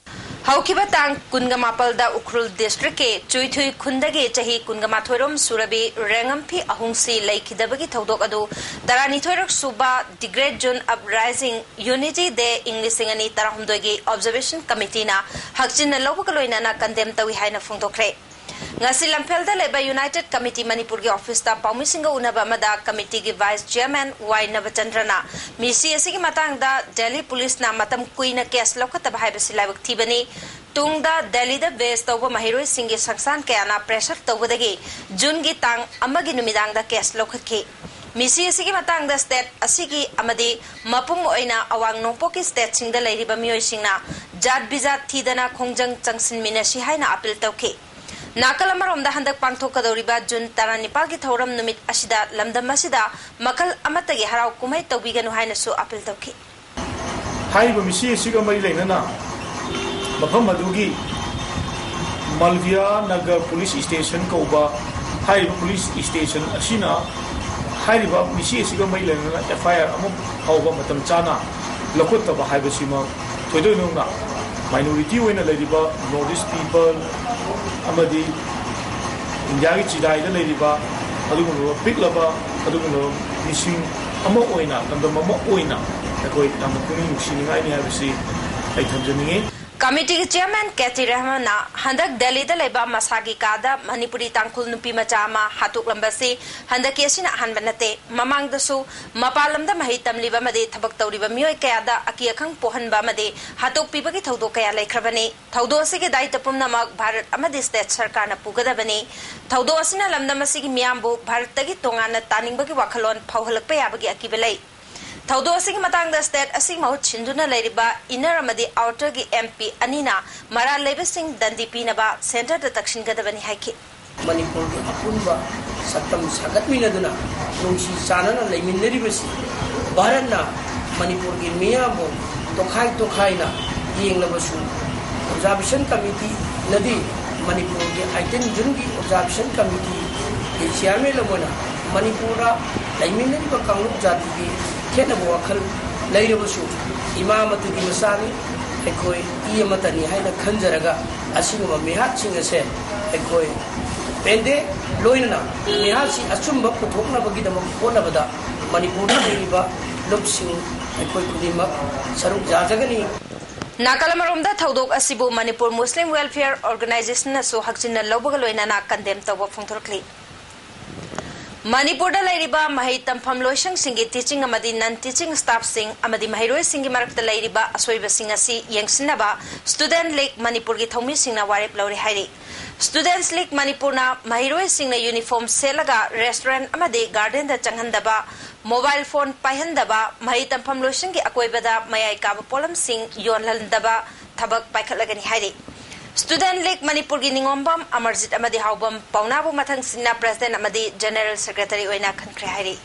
ꯍꯧꯈꯤꯕ ꯇꯥꯡ ꯀꯨꯟꯒ ꯃꯥꯄꯜꯗ ꯎꯈ꯭ꯔꯨꯜ ꯗꯤꯁꯇ꯭ꯔꯤꯛꯀꯤ ꯆꯨꯏꯊꯨꯏ ꯈꯨꯟꯗꯒꯤ ꯆꯍꯤ ꯀꯨꯟꯒ ꯃꯥꯊꯣꯏꯔꯣꯝ ꯁꯨꯔꯕꯤ ꯔꯦꯡꯉꯝꯐꯤ ꯑꯍꯨꯡꯁꯤ ꯂꯩꯈꯤꯗꯕꯒꯤ ꯊꯧꯗꯣꯛ ꯑꯗꯨ ꯇꯔꯥꯅꯤꯊꯣꯏꯔꯛ ꯁꯨꯕ The Great June Uprising Unity Day ꯏꯪ ꯂꯤꯁꯤꯡ ꯑꯅꯤ ꯇꯔꯥꯍꯨꯝꯗꯣꯏꯒꯤ Observation Committeeꯅ ꯍꯛꯆꯤꯟꯅ ꯂꯧꯕꯒ ꯂꯣꯏꯅꯅ condemn ꯇꯧꯏ ꯍꯥꯏꯅ ꯐꯣꯡꯗꯣꯛꯈ꯭ꯔꯦ꯫ ꯉꯁꯤ ꯂꯝꯐꯦꯜꯗ ꯂꯩꯕ United Committee ꯃꯅꯤꯄꯨꯔꯒꯤ officeꯇ ꯄꯥꯎꯃꯤꯁꯤꯡꯒ ꯎꯅꯕ ꯑꯃꯗ committeeꯒꯤ vice chairman ꯋꯥꯏ ꯅꯕꯆꯟꯗ꯭ꯔꯅ ꯃꯤꯁꯤ ꯑꯁꯤꯒꯤ ꯃꯇꯥꯡꯗ ꯗꯦꯜꯂꯤ ꯄꯨꯂꯤꯁꯅ ꯃꯇꯝ ꯀꯨꯏꯅ case ꯂꯧꯈꯠꯇꯕ ꯍꯥꯏꯕꯁꯤ ꯂꯥꯏꯕꯛ ꯊꯤꯕꯅꯤ꯫ ꯇꯨꯡꯗ ꯗꯦꯜꯂꯤꯗ base ꯇꯧꯕ ꯃꯍꯩꯔꯣꯏꯁꯤꯡꯒꯤ ꯁꯪꯁꯥꯟ ꯀꯌꯥꯅ pressure ꯇꯧꯕꯗꯒꯤ Juneꯒꯤ ꯇꯥꯡ ꯑꯃꯒꯤ ꯅꯨꯃꯤꯗꯥꯡꯗ case ꯂꯧꯈꯠꯈꯤ꯫ ꯃꯤꯁꯤ ꯑꯁꯤꯒꯤ ꯃꯇꯥꯡꯗ state ꯑꯁꯤꯒꯤ ꯑꯃꯗꯤ ꯃꯄꯨꯝ ꯑꯣꯏꯅ ꯑꯋꯥꯡ ꯅꯣꯡꯄꯣꯛꯀꯤ stateꯁꯤꯡꯗ ꯂꯩꯔꯤꯕ ꯃꯤꯑꯣꯏꯁꯤꯡꯅ ꯖꯥꯠ ꯕꯤꯖꯥꯠ ꯊꯤꯗꯅ ꯈꯣꯡꯖꯪ ꯆꯪꯁꯤꯟꯃꯤꯟꯅꯁꯤ ꯍꯥꯏꯅ appeal ꯇꯧꯈꯤ꯫ ꯅꯥꯀꯜ ꯑꯃꯔꯣꯝꯗ ꯍꯟꯗꯛ ꯄꯥꯡꯊꯣꯛꯀꯗꯧꯔꯤꯕ June ꯇꯔꯥꯅꯤꯄꯥꯜꯒꯤ ꯊꯧꯔꯝ ꯅꯨꯃꯤꯠ ꯑꯁꯤꯗ ꯂꯝꯗꯝ ꯑꯁꯤꯗ ꯃꯈꯜ ꯑꯃꯠꯇꯒꯤ ꯍꯔꯥꯎ ꯀꯨꯝꯍꯩ ꯇꯧꯕꯤꯒꯅꯨ ꯍꯥꯏꯅꯁꯨ appeal ꯇꯧꯈꯤ꯫ ꯍꯥꯏꯔꯤꯕ ꯃꯤꯁꯤ ꯑꯁꯤꯒ ꯃꯔꯤ ꯂꯩꯅꯅ ꯃꯐꯝ ꯑꯗꯨꯒꯤ ꯃꯜꯚꯤꯌꯥ ꯅꯒꯔ ꯄꯨꯂꯤꯁ ꯁ꯭ꯇꯦꯁꯟ ꯀꯧꯕ ꯍꯥꯏꯔꯤꯕ ꯄꯨꯂꯤꯁ ꯁ꯭ꯇꯦꯁꯟ ꯑꯁꯤꯅ ꯍꯥꯏꯔꯤꯕ ꯃꯤꯁꯤ ꯑꯁꯤꯒ ꯃꯔꯤ ꯂꯩꯅꯅ F I R ꯑꯃ ꯐꯥꯎꯕ ꯃꯇꯝ ꯆꯥꯅ ꯂꯧꯈꯠꯇꯕ ꯍꯥꯏꯕꯁꯤꯃꯛ ꯊꯣꯏꯗꯣꯛ ꯍꯦꯟꯗꯣꯛꯅ minority ꯑꯣꯏꯅ ꯂꯩꯔꯤꯕ North East people ꯑꯃꯗꯤ ꯏꯟꯗꯤꯌꯥꯒꯤ ꯆꯤꯗꯥꯏꯗ ꯂꯩꯔꯤꯕ ꯑꯗꯨꯒꯨꯝꯂꯕ ꯄꯤꯛꯂꯕ ꯑꯗꯨꯒꯨꯝꯂꯕ ꯃꯤꯁꯤꯡ ꯑꯃ ꯑꯣꯏꯅ, ꯂꯝꯗꯝ ꯑꯃ ꯑꯣꯏꯅ ꯑꯩꯈꯣꯏ ꯌꯥꯝꯅ ꯄꯨꯛꯅꯤꯡ ꯅꯨꯡꯁꯤꯅꯤꯡꯉꯥꯏꯅꯤ ꯍꯥꯏꯕꯁꯤ ꯑꯩ ꯊꯝꯖꯅꯤꯡꯏ꯫ ꯀꯃꯤꯇꯤꯒꯤ ꯆꯤꯌꯔꯃꯦꯟ ꯀꯦ ꯇꯤ ꯔꯍꯃꯟꯅ ꯍꯟꯗꯛ ꯗꯦꯜꯂꯤꯗ ꯂꯩꯕ ꯃꯁꯥꯒꯤ ꯀꯥꯗ ꯃꯅꯤꯄꯨꯔꯤ ꯇꯥꯡꯈꯨꯜ ꯅꯨꯄꯤ ꯃꯆꯥ ꯑꯃ ꯍꯥꯠꯇꯣꯛꯂꯝꯕꯁꯤ ꯍꯟꯗꯛꯀꯤ ꯑꯁꯤꯅ ꯑꯍꯥꯟꯕ ꯅꯠꯇꯦ꯫ ꯃꯃꯥꯡꯗꯁꯨ ꯃꯄꯥꯟ ꯂꯝꯗ ꯃꯍꯩ ꯇꯝꯂꯤꯕ ꯑꯃꯗꯤ ꯊꯕꯛ ꯇꯧꯔꯤꯕ ꯃꯤꯑꯣꯏ ꯀꯌꯥꯗ ꯑꯀꯤ ꯑꯈꯪ ꯄꯣꯛꯍꯟꯕ ꯑꯃꯗꯤ ꯍꯥꯠꯇꯣꯛꯄꯤꯕꯒꯤ ꯊꯧꯗꯣꯛ ꯀꯌꯥ ꯂꯩꯈ꯭ꯔꯕꯅꯤ꯫ ꯊꯧꯗꯣꯛ ꯑꯁꯤꯒꯤ ꯗꯥꯏꯇ ꯄꯨꯝꯅꯃꯛ ꯚꯥꯔꯠ ꯑꯃꯗꯤ ꯁ꯭ꯇꯦꯠ ꯁꯔꯀꯥꯔꯅ ꯄꯨꯒꯗꯕꯅꯤ꯫ ꯊꯧꯗꯣꯛ ꯑꯁꯤꯅ ꯂꯝꯗꯝ ꯑꯁꯤꯒꯤ ꯃꯤꯌꯥꯝꯕꯨ ꯚꯥꯔꯠꯇꯒꯤ ꯇꯣꯉꯥꯟꯅ ꯇꯥꯅꯤꯡꯕꯒꯤ ꯋꯥꯈꯜꯂꯣꯟ ꯐꯥꯎꯍꯜꯂꯛꯄ ꯌꯥꯕꯒꯤ ꯑꯀꯤꯕ ꯂꯩ꯫ ꯊꯧꯗꯣꯛ ꯑꯁꯤꯒꯤ ꯃꯇꯥꯡꯗ ꯁ꯭ꯇꯦꯠ ꯑꯁꯤꯒꯤ ꯃꯍꯨꯠ ꯁꯤꯟꯗꯨꯅ ꯂꯩꯔꯤꯕ ꯏꯟꯅꯔ ꯑꯃꯗꯤ ꯑꯥꯎꯇꯔꯒꯤ ꯑꯦꯝ ꯄꯤ ꯑꯅꯤꯅ ꯃꯔꯥꯜ ꯂꯩꯕꯁꯤꯡ ꯗꯟꯗꯤ ꯄꯤꯅꯕ ꯁꯦꯟꯇꯔꯗ ꯇꯛꯁꯤꯟꯒꯗꯕꯅꯤ ꯍꯥꯏꯈꯤ꯫ ꯃꯅꯤꯄꯨꯔꯒꯤ ꯑꯄꯨꯟꯕ ꯁꯛꯇꯝ ꯁꯥꯒꯠꯃꯤꯟꯅꯗꯨꯅ ꯅꯨꯡꯁꯤ ꯆꯥꯟꯅꯅ ꯂꯩꯃꯤꯟꯅꯔꯤꯕꯁꯤ ꯚꯥꯔꯠꯅ ꯃꯅꯤꯄꯨꯔꯒꯤ ꯃꯤꯌꯥꯝꯕꯨ ꯇꯣꯈꯥꯏ ꯇꯣꯈꯥꯏꯅ ꯌꯦꯡꯂꯕꯁꯨ, ꯑꯣꯕꯖꯥꯔꯕꯦꯁꯟ ꯀꯃꯤꯇꯤꯅꯗꯤ ꯃꯅꯤꯄꯨꯔꯒꯤ ꯑꯩꯠꯇꯤꯟ ꯖꯨꯟꯒꯤ ꯑꯣꯕꯖꯥꯔꯕꯦꯁꯟ ꯀꯃꯤꯇꯤꯒꯤ ꯆꯤꯌꯥꯔꯃꯦꯟ ꯑꯃ ꯑꯣꯏꯅ ꯃꯅꯤꯄꯨꯔꯗ ꯂꯩꯃꯤꯟꯅꯔꯤꯕ ꯀꯥꯡꯂꯨꯞ ꯖꯥꯇꯤꯒꯤ ꯈꯦꯠꯅꯕ ꯋꯥꯈꯜ ꯂꯩꯔꯕꯁꯨ, ꯏꯃꯥ ꯃꯇꯨꯒꯤ ꯃꯆꯥꯅꯤ, ꯑꯩꯈꯣꯏ ꯏ ꯑꯃꯠꯇꯅꯤ ꯍꯥꯏꯅ ꯈꯟꯖꯔꯒ ꯑꯁꯤꯒꯨꯝꯕ ꯃꯤꯍꯥꯠꯁꯤꯡ ꯑꯁꯦ ꯑꯩꯈꯣꯏ ꯄꯦꯟꯗꯦ꯫ ꯂꯣꯏꯅꯅ ꯃꯤꯍꯥꯠꯁꯤ ꯑꯆꯨꯝꯕ ꯄꯨꯊꯣꯛꯅꯕꯒꯤꯗꯃꯛ ꯍꯣꯠꯅꯕꯗ ꯃꯅꯤꯄꯨꯔꯗ ꯂꯩꯔꯤꯕ ꯂꯨꯞꯁꯤꯡ ꯑꯩꯈꯣꯏ ꯈꯨꯗꯤꯡꯃꯛ ꯁꯔꯨꯛ ꯌꯥꯖꯒꯅꯤ꯫ ꯅꯥꯀꯜ ꯑꯃꯔꯣꯝꯗ ꯊꯧꯗꯣꯛ ꯑꯁꯤꯕꯨ ꯃꯅꯤꯄꯨꯔ ꯃꯨꯁꯂꯤꯝ ꯋꯦꯜꯐꯤꯌꯔ ꯑꯣꯔꯒꯅꯥꯏꯖꯦꯁꯟꯅꯁꯨ ꯍꯛꯆꯤꯟꯅ ꯂꯧꯕꯒ ꯂꯣꯏꯅꯅ ꯀꯟꯗꯦꯝ ꯇꯧꯕ ꯐꯣꯡꯗꯣꯔꯛꯂꯤ꯫ ꯃꯅꯤꯄꯨꯔꯗ ꯂꯩꯔꯤꯕ ꯃꯍꯩ ꯇꯝꯐꯝ ꯂꯣꯏꯁꯪꯁꯤꯡꯒꯤ ꯇꯤꯆꯤꯡ ꯑꯃꯗꯤ ꯅꯟ ꯇꯤꯆꯤꯡ ꯁ꯭ꯇꯥꯐꯁꯤꯡ ꯑꯃꯗꯤ ꯃꯍꯩꯔꯣꯏꯁꯤꯡꯒꯤ ꯃꯔꯛꯇ ꯂꯩꯔꯤꯕ ꯑꯁꯣꯏꯕꯁꯤꯡ ꯑꯁꯤ ꯌꯦꯡꯁꯤꯟꯅꯕ ꯁ꯭ꯇꯨꯗꯦꯟꯠ ꯂꯤꯒ ꯃꯅꯤꯄꯨꯔꯒꯤ ꯊꯧꯃꯤꯁꯤꯡꯅ ꯋꯥꯔꯦꯞ ꯂꯧꯔꯦ ꯍꯥꯏꯔꯤ꯫ ꯁ꯭ꯇꯨꯗꯦꯟꯠꯁ ꯂꯤꯒ ꯃꯅꯤꯄꯨꯔꯅ ꯃꯍꯩꯔꯣꯏꯁꯤꯡꯅ ꯌꯨꯅꯤꯐꯣꯔꯝ ꯁꯦꯠꯂꯒ ꯔꯦꯁꯇꯨꯔꯦꯟꯠ ꯑꯃꯗꯤ ꯒꯥꯔꯗꯦꯟꯗ ꯆꯪꯍꯟꯗꯕ, ꯃꯣꯕꯥꯏꯜ ꯐꯣꯟ ꯄꯥꯏꯍꯟꯗꯕ, ꯃꯍꯩ ꯇꯝꯐꯝ ꯂꯣꯏꯁꯪꯒꯤ ꯑꯀꯣꯏꯕꯗ ꯃꯌꯥꯏ ꯀꯥꯕ ꯄꯣꯠꯂꯝꯁꯤꯡ ꯌꯣꯜꯍꯟꯗꯕ ꯊꯕꯛ ꯄꯥꯏꯈꯠꯂꯒꯅꯤ ꯍꯥꯏꯔꯤ꯫ ꯁ꯭ꯇꯨꯗꯦꯟꯠ ꯂꯤꯒ ꯃꯅꯤꯄꯨꯔꯒꯤ ꯅꯤꯉꯣꯝꯕꯝ, ꯑꯃꯔꯖꯤꯠ ꯑꯃꯗꯤ ꯍꯥꯎꯕꯝ ꯄꯥꯎꯅꯥꯕꯨ ꯃꯊꯪꯁꯤꯠꯅ ꯄ꯭ꯔꯦꯁꯤꯗꯦꯟꯠ ꯑꯃꯗꯤ ꯖꯦꯅꯦꯔꯦꯜ ꯁꯦꯀ꯭ꯔꯦꯇꯔꯤ ꯑꯣꯏꯅ ꯈꯟꯈ꯭ꯔꯦ ꯍꯥꯏꯔꯤ꯫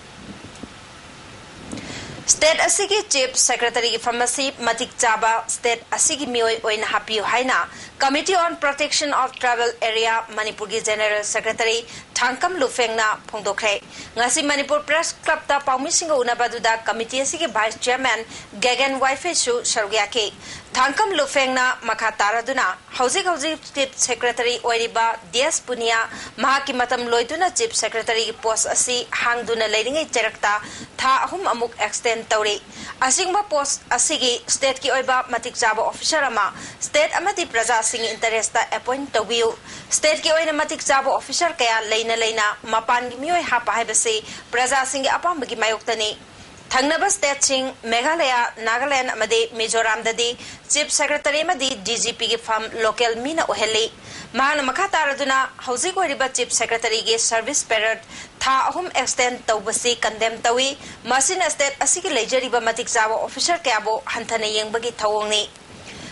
ꯁ꯭ꯇꯦꯠ ꯑꯁꯤꯒꯤ ꯆꯤꯐ ꯁꯦꯀ꯭ꯔꯦꯇꯔꯤꯒꯤ ꯐꯝ ꯑꯁꯤ ꯃꯇꯤꯛ ꯆꯥꯕ ꯁ꯭ꯇꯦꯠ ꯑꯁꯤꯒꯤ ꯃꯤꯑꯣꯏ ꯑꯣꯏꯅ ꯍꯥꯞꯄꯤꯌꯨ ꯍꯥꯏꯅ Committee on Protection of Tribal Area ꯃꯅꯤꯄꯨꯔꯒꯤ ꯖꯦꯅꯦꯔꯦꯜ ꯁꯦꯀ꯭ꯔꯦꯇꯔꯤ ꯊꯥꯡꯀꯝ ꯂꯨꯐꯦꯡꯅ ꯐꯣꯡꯗꯣꯛꯈ꯭ꯔꯦ꯫ ꯉꯁꯤ ꯃꯅꯤꯄꯨꯔ ꯄ꯭ꯔꯦꯁ ꯀ꯭ꯂꯕꯇ ꯄꯥꯎꯃꯤꯁꯤꯡꯒ ꯎꯅꯕ ꯑꯗꯨꯗ ꯀꯃꯤꯇꯤ ꯑꯁꯤꯒꯤ ꯚꯥꯏꯁ ꯆꯤꯌꯔꯃꯦꯟ ꯒꯦꯒꯦꯟ ꯋꯥꯏꯐꯩꯁꯨ ꯁꯔꯨꯛ ꯌꯥꯈꯤ꯫ ꯊꯥꯡꯀꯝ ꯂꯨꯐꯦꯡꯅ ꯃꯈꯥ ꯇꯥꯔꯗꯨꯅ, ꯍꯧꯖꯤꯛ ꯍꯧꯖꯤꯛ Chief Secretary ꯑꯣꯏꯔꯤꯕ ꯗꯤ ꯑꯦꯁ ꯄꯨꯅꯤꯌꯥ ꯃꯍꯥꯛꯀꯤ ꯃꯇꯝ ꯂꯣꯏꯗꯨꯅ Chief Secretaryꯒꯤ post ꯑꯁꯤ ꯍꯥꯡꯗꯨꯅ ꯂꯩꯔꯤꯉꯩ ꯆꯩꯔꯛꯇ ꯊꯥ ꯑꯍꯨꯝ ꯑꯃꯨꯛ extend ꯇꯧꯔꯤ꯫ ꯑꯁꯤꯒꯨꯝꯕ post ꯑꯁꯤꯒꯤ stateꯀꯤ ꯑꯣꯏꯕ ꯃꯇꯤꯛ ꯆꯥꯕ officer ꯑꯃ state ꯑꯃꯗꯤ ꯄ꯭ꯔꯖꯥꯁꯤꯡꯒꯤ interestꯇ appoint ꯇꯧꯕꯤꯌꯨ꯫ Stateꯀꯤ ꯑꯣꯏꯅ ꯃꯇꯤꯛ ꯆꯥꯕ officer ꯀꯌꯥ ꯂꯩꯅ ꯂꯩꯅ ꯃꯄꯥꯟꯒꯤ ꯃꯤꯑꯣꯏ ꯍꯥꯞꯄ ꯍꯥꯏꯕꯁꯤ ꯄ꯭ꯔꯖꯥꯁꯤꯡꯒꯤ ꯑꯄꯥꯝꯕꯒꯤ ꯃꯥꯌꯣꯛꯇꯅꯤ꯫ ꯊꯪꯅꯕ stateꯁꯤꯡ ꯃꯦꯘꯥꯂꯌ, ꯅꯥꯒꯥꯂꯦꯟꯗ ꯑꯃꯗꯤ ꯃꯤꯖꯣꯔꯥꯝꯗꯗꯤ Chief Secretary ꯑꯃꯗꯤ ꯗꯤ ꯖꯤ ꯄꯤꯒꯤ ꯐꯝ local ꯃꯤꯅ ꯑꯣꯏꯍꯜꯂꯤ꯫ ꯃꯍꯥꯛꯅ ꯃꯈꯥ ꯇꯥꯔꯗꯨꯅ ꯍꯧꯖꯤꯛ ꯑꯣꯏꯔꯤꯕ Chief Secretaryꯒꯤ service period ꯊꯥ ꯑꯍꯨꯝ extend ꯇꯧꯕꯁꯤ condemn ꯇꯧꯏ꯫ ꯃꯁꯤꯅ state ꯑꯁꯤꯒꯤ ꯂꯩꯖꯔꯤꯕ ꯃꯇꯤꯛ ꯆꯥꯕ officer ꯀꯌꯥꯕꯨ ꯍꯟꯊꯅ ꯌꯦꯡꯕꯒꯤ ꯊꯧꯑꯣꯡꯅꯤ꯫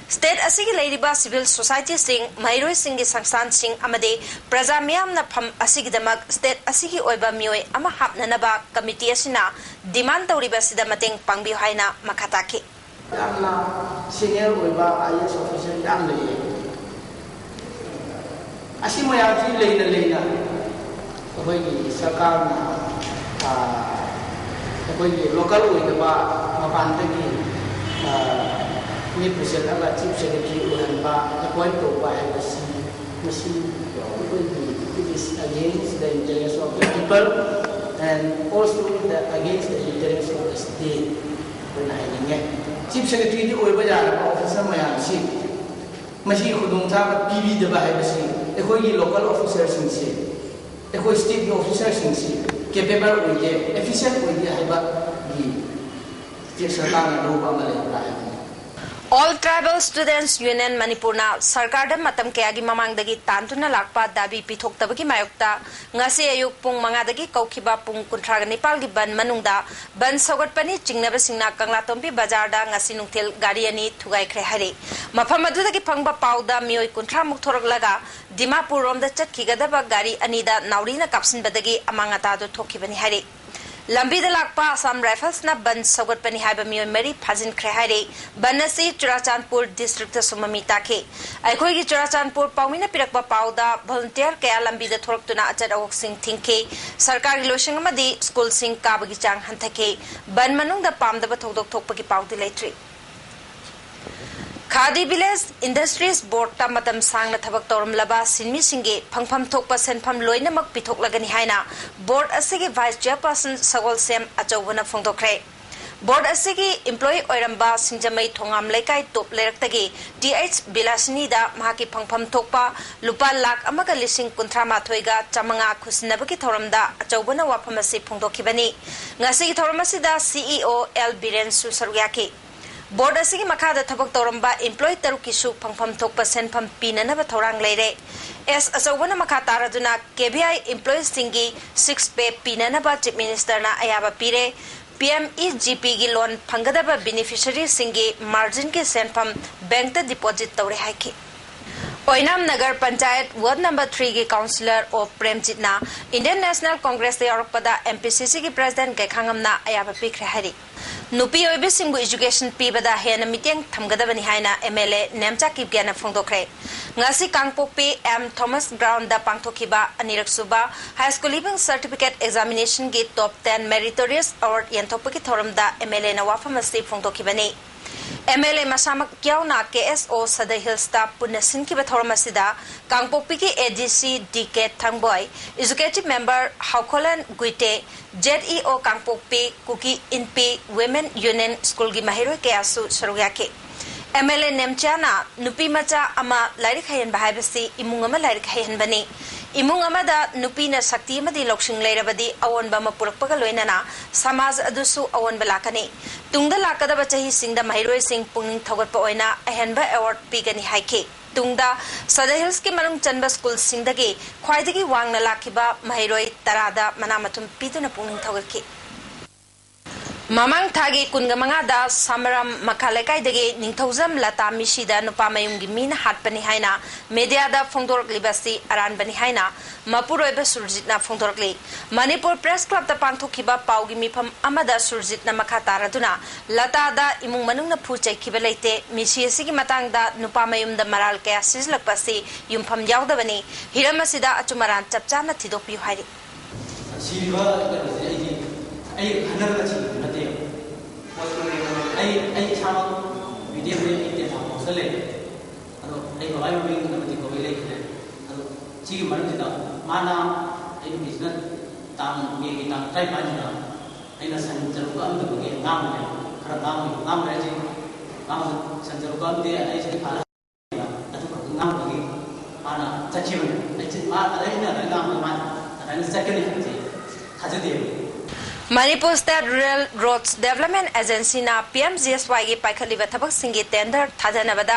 State ꯑꯁꯤꯒꯤ ꯂꯩꯔꯤꯕ civil societyꯁꯤꯡ, ꯃꯍꯩꯔꯣꯏꯁꯤꯡꯒꯤ ꯁꯪꯁꯊꯥꯟꯁꯤꯡ ꯑꯃꯗꯤ ꯄ꯭ꯔꯖꯥ ꯃꯤꯌꯥꯝꯅ ꯐꯝ ꯑꯁꯤꯒꯤꯗꯃꯛ state ꯑꯁꯤꯒꯤ ꯑꯣꯏꯕ ꯃꯤꯑꯣꯏ ꯑꯃ ꯍꯥꯞꯅꯅꯕ committee ꯑꯁꯤꯅ demand ꯇꯧꯔꯤꯕ ꯑꯁꯤꯗ ꯃꯇꯦꯡ ꯄꯥꯡꯕꯤꯌꯨ ꯍꯥꯏꯅ ꯃꯈꯥ ꯇꯥꯈꯤ꯫ ꯌꯥꯝꯅ senior ꯑꯣꯏꯕ I A S officer ꯌꯥꯝ ꯂꯩꯌꯦ꯫ ꯑꯁꯤ ꯃꯌꯥꯝꯁꯤ ꯂꯩꯅ ꯂꯩꯅ ꯑꯩꯈꯣꯏꯒꯤ ꯁꯔꯀꯥꯔꯅ, ꯑ, ꯑꯩꯈꯣꯏꯒꯤ local ꯑꯣꯏꯗꯕ ꯃꯄꯥꯟꯗꯒꯤ, ꯑ, ꯃꯤ ꯄꯨꯁꯤꯜꯂꯒ Chief Secretary ꯑꯣꯏꯍꯟꯕ, appoint ꯇꯧꯕ ꯍꯥꯏꯕꯁꯤ, ꯃꯁꯤ ꯑꯩꯈꯣꯏꯒꯤ, it is against the interest of the people and also the against the interest of the state ꯑꯩꯈꯣꯏꯅ ꯍꯥꯏꯅꯤꯡꯉꯦ꯫ Chief Secretaryꯗꯤ ꯑꯣꯏꯕ ꯌꯥꯔꯕ officer ꯃꯌꯥꯝꯁꯤ ꯃꯁꯤꯒꯤ ꯈꯨꯗꯣꯡꯆꯥꯕ ꯄꯤꯕꯤꯗꯕ ꯍꯥꯏꯕꯁꯤ ꯑꯩꯈꯣꯏꯒꯤ local officerꯁꯤꯡꯁꯤ, ꯑꯩꯈꯣꯏ stateꯀꯤ officerꯁꯤꯡꯁꯤ capable ꯑꯣꯏꯗꯦ, efficient ꯑꯣꯏꯗꯦ ꯍꯥꯏꯕꯒꯤ state ꯁꯔꯀꯥꯔꯅ ꯂꯧꯕ ꯑꯃ ꯂꯩꯕ꯭ꯔꯥ ꯍꯥꯏꯕꯅꯤ꯫ All Tribal Students Union ꯃꯅꯤꯄꯨꯔꯅ ꯁꯔꯀꯥꯔꯗ ꯃꯇꯝ ꯀꯌꯥꯒꯤ ꯃꯃꯥꯡꯗꯒꯤ ꯇꯥꯟꯗꯨꯅ ꯂꯥꯛꯄ ꯗꯥꯕꯤ ꯄꯤꯊꯣꯛꯇꯕꯒꯤ ꯃꯥꯌꯣꯛꯇ ꯉꯁꯤ ꯑꯌꯨꯛ ꯄꯨꯡ ꯃꯉꯥꯗꯒꯤ ꯀꯧꯈꯤꯕ ꯄꯨꯡ ꯀꯨꯟꯊ꯭ꯔꯥꯒ ꯅꯤꯄꯥꯜꯒꯤ ꯕꯟ ꯃꯅꯨꯡꯗ ꯕꯟ ꯁꯧꯒꯠꯄꯅꯤ ꯆꯤꯡꯅꯕꯁꯤꯡꯅ ꯀꯪꯂꯥꯇꯣꯝꯕꯤ ꯕꯖꯥꯔꯗ ꯉꯁꯤ ꯅꯨꯡꯊꯤꯜ ꯒꯥꯔꯤ ꯑꯅꯤ ꯊꯨꯒꯥꯏꯈ꯭ꯔꯦ ꯍꯥꯏꯔꯤ꯫ ꯃꯐꯝ ꯑꯗꯨꯗꯒꯤ ꯐꯪꯕ ꯄꯥꯎꯗ ꯃꯤꯑꯣꯏ ꯀꯨꯟꯊ꯭ꯔꯥꯃꯨꯛ ꯊꯣꯔꯛꯂꯒ ꯗꯤꯃꯥꯄꯨꯔ ꯔꯣꯝꯗ ꯆꯠꯈꯤꯒꯗꯕ ꯒꯥꯔꯤ ꯑꯅꯤꯗ ꯅꯥꯎꯔꯤꯅ ꯀꯥꯞꯁꯤꯟꯕꯗꯒꯤ ꯑꯃꯥꯡ ꯑꯇꯥꯗꯨ ꯊꯣꯛꯈꯤꯕꯅꯤ ꯍꯥꯏꯔꯤ꯫ ꯂꯝꯕꯤꯗ ꯂꯥꯛꯄ Assam Riflesꯅ ꯕꯟ ꯁꯧꯒꯠꯄꯅꯤ ꯍꯥꯏꯕ ꯃꯤꯑꯣꯏ ꯃꯔꯤ ꯐꯥꯖꯤꯟꯈ꯭ꯔꯦ ꯍꯥꯏꯔꯤ꯫ ꯕꯟ ꯑꯁꯤ ꯆꯨꯔꯥꯆꯥꯟꯄꯨꯔ districtꯇꯁꯨ ꯃꯃꯤ ꯇꯥꯈꯤ꯫ ꯑꯩꯈꯣꯏꯒꯤ ꯆꯨꯔꯥꯆꯥꯟꯄꯨꯔ ꯄꯥꯎꯃꯤꯅ ꯄꯤꯔꯛꯄ ꯄꯥꯎꯗ volunteer ꯀꯌꯥ ꯂꯝꯕꯤꯗ ꯊꯣꯔꯛꯇꯨꯅ ꯑꯆꯠ ꯑꯋꯣꯛꯁꯤꯡ ꯊꯤꯡꯈꯤ꯫ ꯁꯔꯀꯥꯔꯒꯤ ꯂꯣꯏꯁꯪ ꯑꯃꯗꯤ ꯁ꯭ꯀꯨꯜꯁꯤꯡ ꯀꯥꯕꯒꯤ ꯆꯥꯡ ꯍꯟꯊꯈꯤ꯫ ꯕꯟ ꯃꯅꯨꯡꯗ ꯄꯥꯝꯗꯕ ꯊꯧꯗꯣꯛ ꯊꯣꯛꯄꯒꯤ ꯄꯥꯎꯗꯤ ꯂꯩꯇ꯭ꯔꯤ꯫ ꯑꯥꯗꯤ ꯚꯤꯂꯦꯖ ꯏꯟꯗꯁꯇ꯭ꯔꯤꯁ ꯕꯣꯔꯗꯇ ꯃꯇꯝ ꯁꯥꯡꯅ ꯊꯕꯛ ꯇꯧꯔꯝꯂꯕ ꯁꯤꯟꯃꯤꯁꯤꯡꯒꯤ ꯐꯪꯐꯝ ꯊꯣꯛꯄ ꯁꯦꯟꯐꯝ ꯂꯣꯏꯅꯃꯛ ꯄꯤꯊꯣꯛꯂꯒꯅꯤ ꯍꯥꯏꯅ ꯕꯣꯔꯗ ꯑꯁꯤꯒꯤ ꯚꯥꯏꯁ ꯆꯦꯌꯔꯄꯔꯁꯟ ꯁꯒꯣꯜꯁꯦꯝ ꯑꯆꯧꯕꯅ ꯐꯣꯡꯗꯣꯛꯈ꯭ꯔꯦ꯫ ꯕꯣꯔꯗ ꯑꯁꯤꯒꯤ ꯏꯝꯄ꯭ꯂꯣꯌꯤ ꯑꯣꯏꯔꯝꯕ ꯁꯤꯡꯖꯃꯩ ꯊꯣꯉꯥꯝ ꯂꯩꯀꯥꯏ ꯇꯣꯞ ꯂꯩꯔꯛꯇꯒꯤ ꯇꯤ ꯑꯩꯆ ꯕꯤꯂꯥꯁꯤꯅꯤꯗ ꯃꯍꯥꯛꯀꯤ ꯐꯪꯐꯝ ꯊꯣꯛꯄ ꯂꯨꯄꯥ ꯂꯥꯈ ꯑꯃꯒ ꯂꯤꯁꯤꯡ ꯀꯨꯟꯊ꯭ꯔꯥ ꯃꯥꯊꯣꯏꯒ ꯆꯥꯃꯉꯥ ꯈꯨꯠꯁꯤꯟꯅꯕꯒꯤ ꯊꯧꯔꯝꯗ ꯑꯆꯧꯕꯅ ꯋꯥꯐꯝ ꯑꯁꯤ ꯐꯣꯡꯗꯣꯛꯈꯤꯕꯅꯤ꯫ ꯉꯁꯤꯒꯤ ꯊꯧꯔꯝ ꯑꯁꯤꯗ ꯁꯤ ꯏ ꯑꯣ ꯑꯦꯜ ꯕꯤꯔꯦꯟꯁꯨ ꯁꯔꯨꯛ ꯌꯥꯈꯤ꯫ ꯕꯣꯔꯗ ꯑꯁꯤꯒꯤ ꯃꯈꯥꯗ ꯊꯕꯛ ꯇꯧꯔꯝꯕ ꯏꯝꯄ꯭ꯂꯣꯌꯤ ꯇꯔꯨꯛꯀꯤꯁꯨ ꯐꯪꯐꯝ ꯊꯣꯛꯄ ꯁꯦꯟꯐꯝ ꯄꯤꯅꯅꯕ ꯊꯧꯔꯥꯡ ꯂꯩꯔꯦ꯫ ꯑꯦꯁ ꯑꯆꯧꯕꯅ ꯃꯈꯥ ꯇꯥꯔꯗꯨꯅ ꯀꯦ ꯚꯤ ꯑꯥꯏ ꯏꯝꯄ꯭ꯂꯣꯌꯤꯁꯤꯡꯒꯤ ꯁꯤꯛꯁ ꯄꯦ ꯄꯤꯅꯅꯕ ꯆꯤꯐ ꯃꯤꯅꯤꯁꯇꯔꯅ ꯑꯌꯥꯕ ꯄꯤꯔꯦ꯫ ꯄꯤ ꯑꯦꯝ ꯏ ꯖꯤ ꯄꯤꯒꯤ ꯂꯣꯟ ꯐꯪꯒꯗꯕ ꯕꯦꯅꯤꯐꯤꯁꯔꯤꯁꯤꯡꯒꯤ ꯃꯥꯔꯖꯤꯟꯒꯤ ꯁꯦꯟꯐꯝ ꯕꯦꯡꯛꯇ ꯗꯤꯄꯣꯖꯤꯠ ꯇꯧꯔꯦ ꯍꯥꯏꯈꯤ꯫ ꯑꯣꯏꯅꯥꯝ ꯅꯒꯔ ꯄꯟꯆꯥꯌꯠ ꯋꯥꯔꯗ ꯅꯝꯕꯔ ꯊ꯭ꯔꯤꯒꯤ ꯀꯥꯎꯟꯁꯤꯂꯔ ꯑꯣ ꯄ꯭ꯔꯦꯝꯖꯤꯠꯅ ꯏꯟꯗꯤꯌꯟ ꯅꯦꯁꯅꯦꯜ ꯀꯣꯡꯒ꯭ꯔꯦꯁꯇ ꯌꯥꯎꯔꯛꯄꯗ ꯑꯦꯝ ꯄꯤ ꯁꯤ ꯁꯤꯒꯤ ꯄ꯭ꯔꯦꯁꯤꯗꯦꯟꯠ ꯒꯩꯈꯥꯉꯝꯅ ꯑꯌꯥꯕ ꯄꯤꯈ꯭ꯔꯦ ꯍꯥꯏꯔꯤ꯫ ꯅꯨꯄꯤ ꯑꯣꯏꯕꯤꯁꯤꯡꯕꯨ ꯏꯖꯨꯀꯦꯁꯟ ꯄꯤꯕꯗ ꯍꯦꯟꯅ ꯃꯤꯠꯌꯦꯡ ꯊꯝꯒꯗꯕꯅꯤ ꯍꯥꯏꯅ ꯑꯦꯝ ꯑꯦꯜ ꯑꯦ ꯅꯦꯝꯆꯥ ꯀꯤꯞꯒꯦꯅ ꯐꯣꯡꯗꯣꯛꯈ꯭ꯔꯦ꯫ ꯉꯁꯤ ꯀꯥꯡꯄꯣꯛꯄꯤ ꯑꯦꯝ ꯊꯣꯃꯁ ꯒ꯭ꯔꯥꯎꯟꯗ ꯄꯥꯡꯊꯣꯛꯈꯤꯕ ꯑꯅꯤꯔꯛ ꯁꯨꯕ ꯍꯥꯏ ꯁ꯭ꯀꯨꯜ ꯂꯤꯚꯤꯡ ꯁꯔꯇꯤꯐꯤꯀꯦꯠ ꯑꯦꯛꯖꯥꯃꯤꯅꯦꯁꯟꯒꯤ ꯇꯣꯞ ꯇꯦꯟ ꯃꯦꯔꯤꯇꯣꯔꯤꯌꯁ ꯑꯦꯋꯥꯔꯗ ꯌꯦꯟꯊꯣꯛꯄꯒꯤ ꯊꯧꯔꯝꯗ ꯑꯦꯝ ꯑꯦꯜ ꯑꯦꯅ ꯋꯥꯐꯝ ꯑꯁꯤ ꯐꯣꯡꯗꯣꯛꯈꯤꯕꯅꯤ꯫ ꯑꯦꯝ ꯑꯦꯜ ꯑꯦ ꯃꯁꯥꯃꯛ ꯌꯥꯎꯅ ꯀꯦ ꯑꯦꯁ ꯑꯣ ꯁꯗ ꯍꯤꯜꯁꯇ ꯄꯨꯟꯅ ꯁꯤꯟꯈꯤꯕ ꯊꯧꯔꯝ ꯑꯁꯤꯗ ꯀꯥꯡꯄꯣꯛꯄꯤꯒꯤ A D C D K Thangboi, executive member Haokholen Guite, Z E O Kangpokpi, Kuki ꯏꯟꯄꯤ women union ꯁ꯭ꯀꯨꯜꯒꯤ ꯃꯍꯩꯔꯣꯏ ꯀꯌꯥꯁꯨ ꯁꯔꯨꯛ ꯌꯥꯈꯤ꯫ ꯑꯦꯝ ꯑꯦꯜ ꯑꯦ ꯅꯦꯝꯆꯥꯅ ꯅꯨꯄꯤ ꯃꯆꯥ ꯑꯃ ꯂꯥꯏꯔꯤꯛ ꯍꯩꯍꯟꯕ ꯍꯥꯏꯕꯁꯤ ꯏꯃꯨꯡ ꯑꯃ ꯂꯥꯏꯔꯤꯛ ꯍꯩꯍꯟꯕꯅꯤ꯫ ꯏꯃꯨꯡ ꯑꯃꯗ ꯅꯨꯄꯤꯅ ꯁꯛꯇꯤ ꯑꯃꯗꯤ ꯂꯧꯁꯤꯡ ꯂꯩꯔꯕꯗꯤ ꯑꯑꯣꯟꯕ ꯑꯃ ꯄꯨꯔꯛꯄꯒ ꯂꯣꯏꯅꯅ ꯁꯃꯥꯖ ꯑꯗꯨꯁꯨ ꯑꯑꯣꯟꯕ ꯂꯥꯛꯀꯅꯤ꯫ ꯇꯨꯡꯗ ꯂꯥꯛꯀꯗꯕ ꯆꯍꯤꯁꯤꯡꯗ ꯃꯍꯩꯔꯣꯏꯁꯤꯡ ꯄꯨꯛꯅꯤꯡ ꯊꯧꯒꯠꯄ ꯑꯣꯏꯅ ꯑꯍꯦꯟꯕ ꯑꯦꯋꯥꯔꯗ ꯄꯤꯒꯅꯤ ꯍꯥꯏꯈꯤ꯫ ꯇꯨꯡꯗ ꯁꯗ ꯍꯤꯜꯁꯀꯤ ꯃꯅꯨꯡ ꯆꯟꯕ ꯁ꯭ꯀꯨꯜꯁꯤꯡꯗꯒꯤ ꯈ꯭ꯋꯥꯏꯗꯒꯤ ꯋꯥꯡꯅ ꯂꯥꯛꯈꯤꯕ ꯃꯍꯩꯔꯣꯏ ꯇꯔꯥꯗ ꯃꯅꯥ ꯃꯊꯨꯝ ꯄꯤꯗꯨꯅ ꯄꯨꯛꯅꯤꯡ ꯊꯧꯒꯠꯈꯤ꯫ ꯃꯃꯥꯡ ꯊꯥꯒꯤ ꯀꯨꯟꯒ ꯃꯉꯥꯗ ꯁꯥꯃꯔꯥꯝ ꯃꯈꯥ ꯂꯩꯀꯥꯏꯗꯒꯤ ꯅꯤꯡꯊꯧꯖꯝ ꯂꯇꯥ ꯃꯤꯁꯤꯗ ꯅꯨꯄꯥ ꯃꯌꯨꯝꯒꯤ ꯃꯤꯅ ꯍꯥꯠꯄꯅꯤ ꯍꯥꯏꯅ ꯃꯤꯗꯤꯌꯥꯗ ꯐꯣꯡꯗꯣꯔꯛꯂꯤꯕ ꯑꯁꯤ ꯑꯔꯥꯟꯕꯅꯤ ꯍꯥꯏꯅ ꯃꯄꯨꯔꯣꯏꯕ ꯁꯨꯔꯖꯤꯠꯅ ꯐꯣꯡꯗꯣꯔꯛꯂꯤ꯫ ꯃꯅꯤꯄꯨꯔ ꯄ꯭ꯔꯦꯁ ꯀ꯭ꯂꯕꯇ ꯄꯥꯡꯊꯣꯛꯈꯤꯕ ꯄꯥꯎꯒꯤ ꯃꯤꯐꯝ ꯑꯃꯗ ꯁꯨꯔꯖꯤꯠꯅ ꯃꯈꯥ ꯇꯥꯔꯗꯨꯅ, ꯂꯇꯥꯗ ꯏꯃꯨꯡ ꯃꯅꯨꯡꯅ ꯐꯨ ꯆꯩꯈꯤꯕ ꯂꯩꯇꯦ, ꯃꯤꯁꯤ ꯑꯁꯤꯒꯤ ꯃꯇꯥꯡꯗ ꯅꯨꯄꯥ ꯃꯌꯨꯝꯗ ꯃꯔꯥꯜ ꯀꯌꯥ ꯁꯤꯖꯤꯜꯂꯛꯄ ꯑꯁꯤ ꯌꯨꯝꯐꯝ ꯌꯥꯎꯗꯕꯅꯤ, ꯍꯤꯔꯝ ꯑꯁꯤꯗ ꯑꯆꯨꯝ ꯑꯔꯥꯟ ꯆꯞ ꯆꯥꯅ ꯊꯤꯗꯣꯛꯄꯤꯌꯨ ꯍꯥꯏꯔꯤ꯫ ꯁꯤꯔꯤꯕ ꯀꯩꯅꯣꯁꯦ ꯑꯩꯒꯤ, ꯑꯩ ꯈꯟꯅꯔꯒ ꯁꯤꯕꯗꯤ ꯅꯠꯇꯦꯕ꯫ ꯑꯩ, ꯑꯩ ꯏꯁꯥꯃꯛ ꯕꯤ ꯗꯤ ꯑꯦꯐ ꯂꯩ, ꯑꯩ ꯇꯦꯟ ꯊꯥꯕ ꯐꯥꯎ ꯂꯩ꯫ ꯑꯗꯣ ꯑꯩ ꯕꯕꯥꯒꯤ ꯃꯃꯤꯡ ꯑꯃꯗꯤ ꯀꯧꯕ ꯂꯩꯈꯤꯗ꯭ꯔꯦ꯫ ꯑꯗꯣ ꯁꯤꯒꯤ ꯃꯔꯝꯁꯤꯗ ꯃꯥꯅ ꯑꯩ ꯅꯨꯄꯤꯁꯤꯅ ꯇꯥꯡ, ꯃꯦꯒꯤ ꯇꯥꯡ ꯇꯔꯥꯅꯤꯄꯥꯟꯁꯤꯗ ꯑꯩꯅ ꯁꯟ ꯆꯔꯨ ꯀꯛꯑꯝꯗꯕꯒꯤ ꯉꯥꯡꯕꯅꯦ꯫ ꯈꯔ ꯉꯥꯡꯕ, ꯉꯥꯡꯕ ꯍꯥꯏꯁꯦ, ꯉꯥꯡꯕ, ꯁꯟ ꯆꯔꯨ ꯀꯛꯑꯝꯗꯦ, ꯑꯗ ꯑꯩꯁꯦ ꯐꯥꯔ ꯑꯗꯨ ꯈꯛꯇ ꯉꯥꯡꯕꯒꯤ ꯃꯥꯅ ꯆꯠꯈꯤꯕꯅꯦ꯫ ꯑꯩꯁꯦ ꯃꯥ ꯑꯗ ꯑꯩꯅ ꯑꯗꯨꯃꯥꯏꯅ ꯉꯥꯡꯕꯗ ꯃꯥꯅ ꯑꯗꯨꯃꯥꯏꯅ ꯆꯠꯀꯅꯤ ꯍꯥꯏꯕꯁꯦ ꯊꯥꯖꯗꯦꯕ꯫ Manipur state rural roads development ꯑꯦꯖꯦꯟꯁꯤꯅ ꯄꯤ ꯑꯦꯝ ꯖꯤ ꯑꯦꯁ ꯋꯥꯏꯒꯤ ꯄꯥꯏꯈꯠꯂꯤꯕ ꯊꯕꯛꯁꯤꯡꯒꯤ ꯇꯦꯟꯗꯔ ꯊꯥꯗꯅꯕꯗ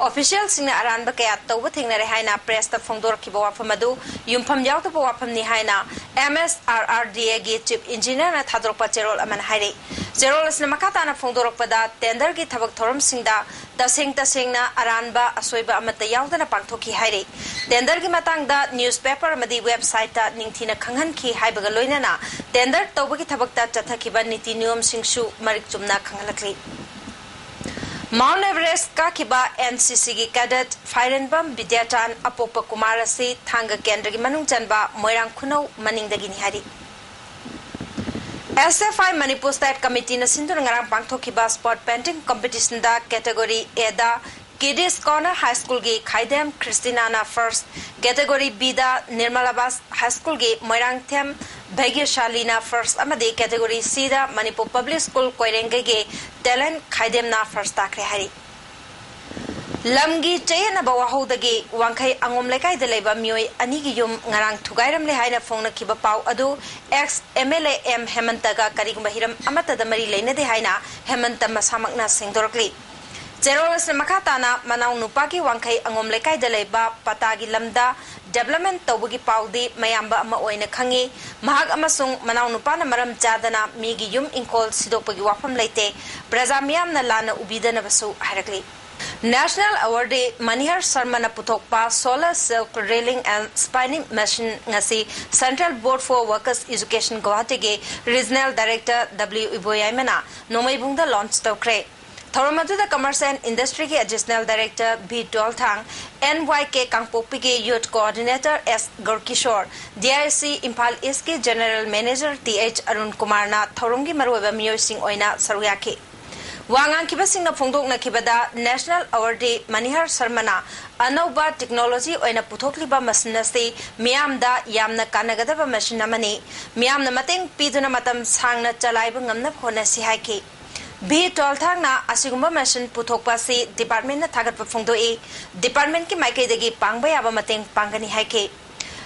ꯑꯣꯐꯤꯁꯤꯌꯦꯜꯁꯤꯡꯅ ꯑꯔꯥꯟꯕ ꯀꯌꯥ ꯇꯧꯕ ꯊꯦꯡꯅꯔꯦ ꯍꯥꯏꯅ ꯄ꯭ꯔꯦꯁꯇ ꯐꯣꯡꯗꯣꯔꯛꯈꯤꯕ ꯋꯥꯐꯝ ꯑꯗꯨ ꯌꯨꯝꯐꯝ ꯌꯥꯎꯗꯕ ꯋꯥꯐꯝꯅꯤ ꯍꯥꯏꯅ ꯑꯦꯝ ꯑꯦꯁ ꯑꯥꯔ ꯑꯥꯔ ꯗꯤ ꯑꯦꯒꯤ ꯆꯤꯐ ꯏꯟꯖꯤꯅꯤꯌꯔꯅ ꯊꯥꯗꯣꯔꯛꯄ ꯆꯦꯔꯣꯜ ꯑꯃꯅ ꯍꯥꯏꯔꯤ꯫ ꯆꯦꯔꯣꯜ ꯑꯁꯤꯅ ꯃꯈꯥ ꯇꯥꯅ ꯐꯣꯡꯗꯣꯔꯛꯄꯗ, ꯇꯦꯟꯗꯔꯒꯤ ꯊꯕꯛ ꯊꯧꯔꯝꯁꯤꯡꯗ ꯇꯁꯦꯡ ꯇꯁꯦꯡꯅ ꯑꯔꯥꯟꯕ ꯑꯁꯣꯏꯕ ꯑꯃꯠꯇ ꯌꯥꯎꯗꯅ ꯄꯥꯡꯊꯣꯛꯈꯤ ꯍꯥꯏꯔꯤ꯫ ꯇꯦꯟꯗꯔꯒꯤ ꯃꯇꯥꯡꯗ ꯅ꯭ꯌꯨꯁꯄꯦꯄꯔ ꯑꯃꯗꯤ ꯋꯦꯕꯁꯥꯏꯠꯇ ꯅꯤꯡꯊꯤꯅ ꯈꯪꯍꯟꯈꯤ ꯍꯥꯏꯕꯒ ꯂꯣꯏꯅꯅ ꯇꯦꯟꯗꯔ ꯇꯧꯕꯒꯤ ꯊꯕꯛꯇ ꯆꯠꯊꯈꯤꯕ ꯅꯤꯇꯤ ꯅꯤꯌꯣꯝꯁꯤꯡꯁꯨ ꯃꯔꯤꯛ ꯆꯨꯝꯅ ꯈꯪꯍꯜꯂꯛꯂꯤ꯫ ꯃꯥꯎꯟ ꯑꯦꯚꯔꯦꯁ ꯀꯥꯈꯤꯕ ꯑꯦꯟ ꯁꯤ ꯁꯤꯒꯤ ꯀꯦꯗꯦꯠ ꯐꯥꯏꯔꯦꯟꯕꯝ ꯕꯤꯗ꯭ꯌꯥꯆꯥꯟ ꯑꯄꯣꯛꯄ ꯀꯨꯃꯥꯔ ꯑꯁꯤ ꯊꯥꯡꯒ ꯀꯦꯟꯗ꯭ꯔꯒꯤ ꯃꯅꯨꯡ ꯆꯟꯕ ꯃꯣꯏꯔꯥꯡ ꯈꯨꯅꯧ ꯃꯅꯤꯡꯗꯒꯤꯅꯤ ꯍꯥꯏꯔꯤ꯫ S F I Manipur state ꯀꯃꯤꯇꯤꯅ ꯁꯤꯟꯗꯨꯅ ꯉꯔꯥꯡ ꯄꯥꯡꯊꯣꯛꯈꯤꯕ ꯁ꯭ꯄꯣꯠ ꯄꯦꯟꯇꯤꯡ ꯀꯝꯄꯤꯇꯤꯁꯟꯗ ꯀꯦꯇꯦꯒꯣꯔꯤ ꯑꯦꯗ ꯀꯤꯗꯤꯁ ꯀꯣꯔꯅꯔ ꯍꯥꯏ ꯁ꯭ꯀꯨꯜꯒꯤ ꯈꯥꯏꯗꯦꯝ ꯈ꯭ꯔꯤꯁꯇꯤꯅꯥꯅ ꯐꯥꯔꯁ, ꯀꯦꯇꯦꯒꯣꯔꯤ ꯕꯤꯗ ꯅꯤꯔꯃꯂꯥꯕꯥꯁ ꯍꯥꯏ ꯁ꯭ꯀꯨꯜꯒꯤ ꯃꯣꯏꯔꯥꯡꯊꯦꯝ ꯚꯩꯒ꯭ꯌꯁꯥꯂꯤꯅ ꯐꯥꯔꯁ ꯑꯃꯗꯤ ꯀꯦꯇꯦꯒꯣꯔꯤ ꯁꯤꯗ ꯃꯅꯤꯄꯨꯔ ꯄꯕ꯭ꯂꯤꯛ ꯁ꯭ꯀꯨꯜ ꯀꯣꯏꯔꯦꯡꯒꯩꯒꯤ ꯇꯦꯂꯦꯟ ꯈꯥꯏꯗꯦꯝꯅ ꯐꯥꯔꯁ ꯇꯥꯈ꯭ꯔꯦ ꯍꯥꯏꯔꯤ꯫ ꯂꯝꯒꯤ ꯆꯌꯦꯠꯅꯕ ꯋꯥꯍꯧꯗꯒꯤ ꯋꯥꯡꯈꯩ ꯑꯉꯣꯝ ꯂꯩꯀꯥꯏꯗ ꯂꯩꯕ ꯃꯤꯑꯣꯏ ꯑꯅꯤꯒꯤ ꯌꯨꯝ ꯉꯔꯥꯡ ꯊꯨꯒꯥꯏꯔꯝꯂꯦ ꯍꯥꯏꯅ ꯐꯣꯡꯅꯈꯤꯕ ꯄꯥꯎ ꯑꯗꯨ ex M L A M ꯍꯦꯃꯟꯇꯒ ꯀꯔꯤꯒꯨꯝꯕ ꯍꯤꯔꯝ ꯑꯃꯠꯇꯗ ꯃꯔꯤ ꯂꯩꯅꯗꯦ ꯍꯥꯏꯅ ꯍꯦꯃꯟꯇ ꯃꯁꯥꯃꯛꯅ ꯁꯦꯡꯗꯣꯔꯛꯂꯤ꯫ ꯆꯦꯔꯣꯜ ꯑꯁꯤꯅ ꯃꯈꯥ ꯇꯥꯅ ꯃꯅꯥꯎ ꯅꯨꯄꯥꯒꯤ ꯋꯥꯡꯈꯩ ꯑꯉꯣꯝ ꯂꯩꯀꯥꯏꯗ ꯂꯩꯕ ꯄꯇꯥꯒꯤ ꯂꯝꯗ ꯗꯦꯕꯂꯞꯃꯦꯟ ꯇꯧꯕꯒꯤ ꯄꯥꯎꯗꯤ ꯃꯌꯥꯝꯕ ꯑꯃ ꯑꯣꯏꯅ ꯈꯪꯉꯤ꯫ ꯃꯍꯥꯛ ꯑꯃꯁꯨꯡ ꯃꯅꯥꯎ ꯅꯨꯄꯥꯅ ꯃꯔꯝ ꯆꯥꯗꯅ ꯃꯤꯒꯤ ꯌꯨꯝ ꯏꯪꯈꯣꯜ ꯁꯤꯗꯣꯛꯄꯒꯤ ꯋꯥꯐꯝ ꯂꯩꯇꯦ꯫ ꯄ꯭ꯔꯖꯥ ꯃꯤꯌꯥꯝꯅ ꯂꯥꯟꯅ ꯎꯕꯤꯗꯅꯕꯁꯨ ꯍꯥꯏꯔꯛꯂꯤ꯫ National Awardee ꯃꯅꯤꯍꯔ ꯁꯔꯃꯅ ꯄꯨꯊꯣꯛꯄ Solar Silk Reeling and Spinning Machine ꯉꯁꯤ Central Board for Workers Education ꯒꯨꯋꯥꯍꯥꯇꯤꯒꯤ Regional Director W ꯏꯕꯣꯌꯥꯏꯃꯅ ꯅꯣꯡꯃꯩꯕꯨꯡꯗ launch ꯇꯧꯈ꯭ꯔꯦ꯫ ꯊꯧꯔꯝ ꯑꯗꯨꯗ Commerce and Industry ꯒꯤ Additional Director ꯚꯤ ꯇꯣꯜꯊꯥꯡ, ꯑꯦꯟ ꯋꯥꯏ ꯀꯦ ꯀꯥꯡꯄꯣꯛꯄꯤꯒꯤ Youth Coordinator S ꯒꯧꯔꯀꯤꯁꯣꯔ, D I C Imphal ꯏꯁꯀꯤ General Manager T H Arun ꯀꯨꯃꯥꯔꯅ ꯊꯧꯔꯝꯒꯤ ꯃꯔꯨꯑꯣꯏꯕ ꯃꯤꯑꯣꯏꯁꯤꯡ ꯑꯣꯏꯅ ꯁꯔꯨꯛ ꯌꯥꯈꯤ꯫ ꯋꯥ ꯉꯥꯡꯈꯤꯕꯁꯤꯡꯅ ꯐꯣꯡꯗꯣꯛꯅꯈꯤꯕꯗ, National Awardee ꯃꯅꯤꯍꯔ ꯁꯔꯃꯅ ꯑꯅꯧꯕ technology ꯑꯣꯏꯅ ꯄꯨꯊꯣꯛꯂꯤꯕ ꯃꯁꯤꯟ ꯑꯁꯤ ꯃꯤꯌꯥꯝꯗ ꯌꯥꯝꯅ ꯀꯥꯟꯅꯒꯗꯕ ꯃꯁꯤꯟ ꯑꯃꯅꯤ꯫ ꯃꯤꯌꯥꯝꯅ ꯃꯇꯦꯡ ꯄꯤꯗꯨꯅ ꯃꯇꯝ ꯁꯥꯡꯅ ꯆꯂꯥꯏꯕ ꯉꯝꯅꯕ ꯍꯣꯠꯅꯁꯤ ꯍꯥꯏꯈꯤ꯫ ꯚꯤ ꯇꯣꯜꯊꯥꯡꯅ ꯑꯁꯤꯒꯨꯝꯕ ꯃꯁꯤꯟ ꯄꯨꯊꯣꯛꯄ ꯑꯁꯤ departmentꯅ ꯊꯥꯒꯠꯄ ꯐꯣꯡꯗꯣꯛꯏ꯫ Departmentꯀꯤ ꯃꯥꯏꯀꯩꯗꯒꯤ ꯄꯥꯡꯕ ꯌꯥꯕ ꯃꯇꯦꯡ ꯄꯥꯡꯒꯅꯤ ꯍꯥꯏꯈꯤ꯫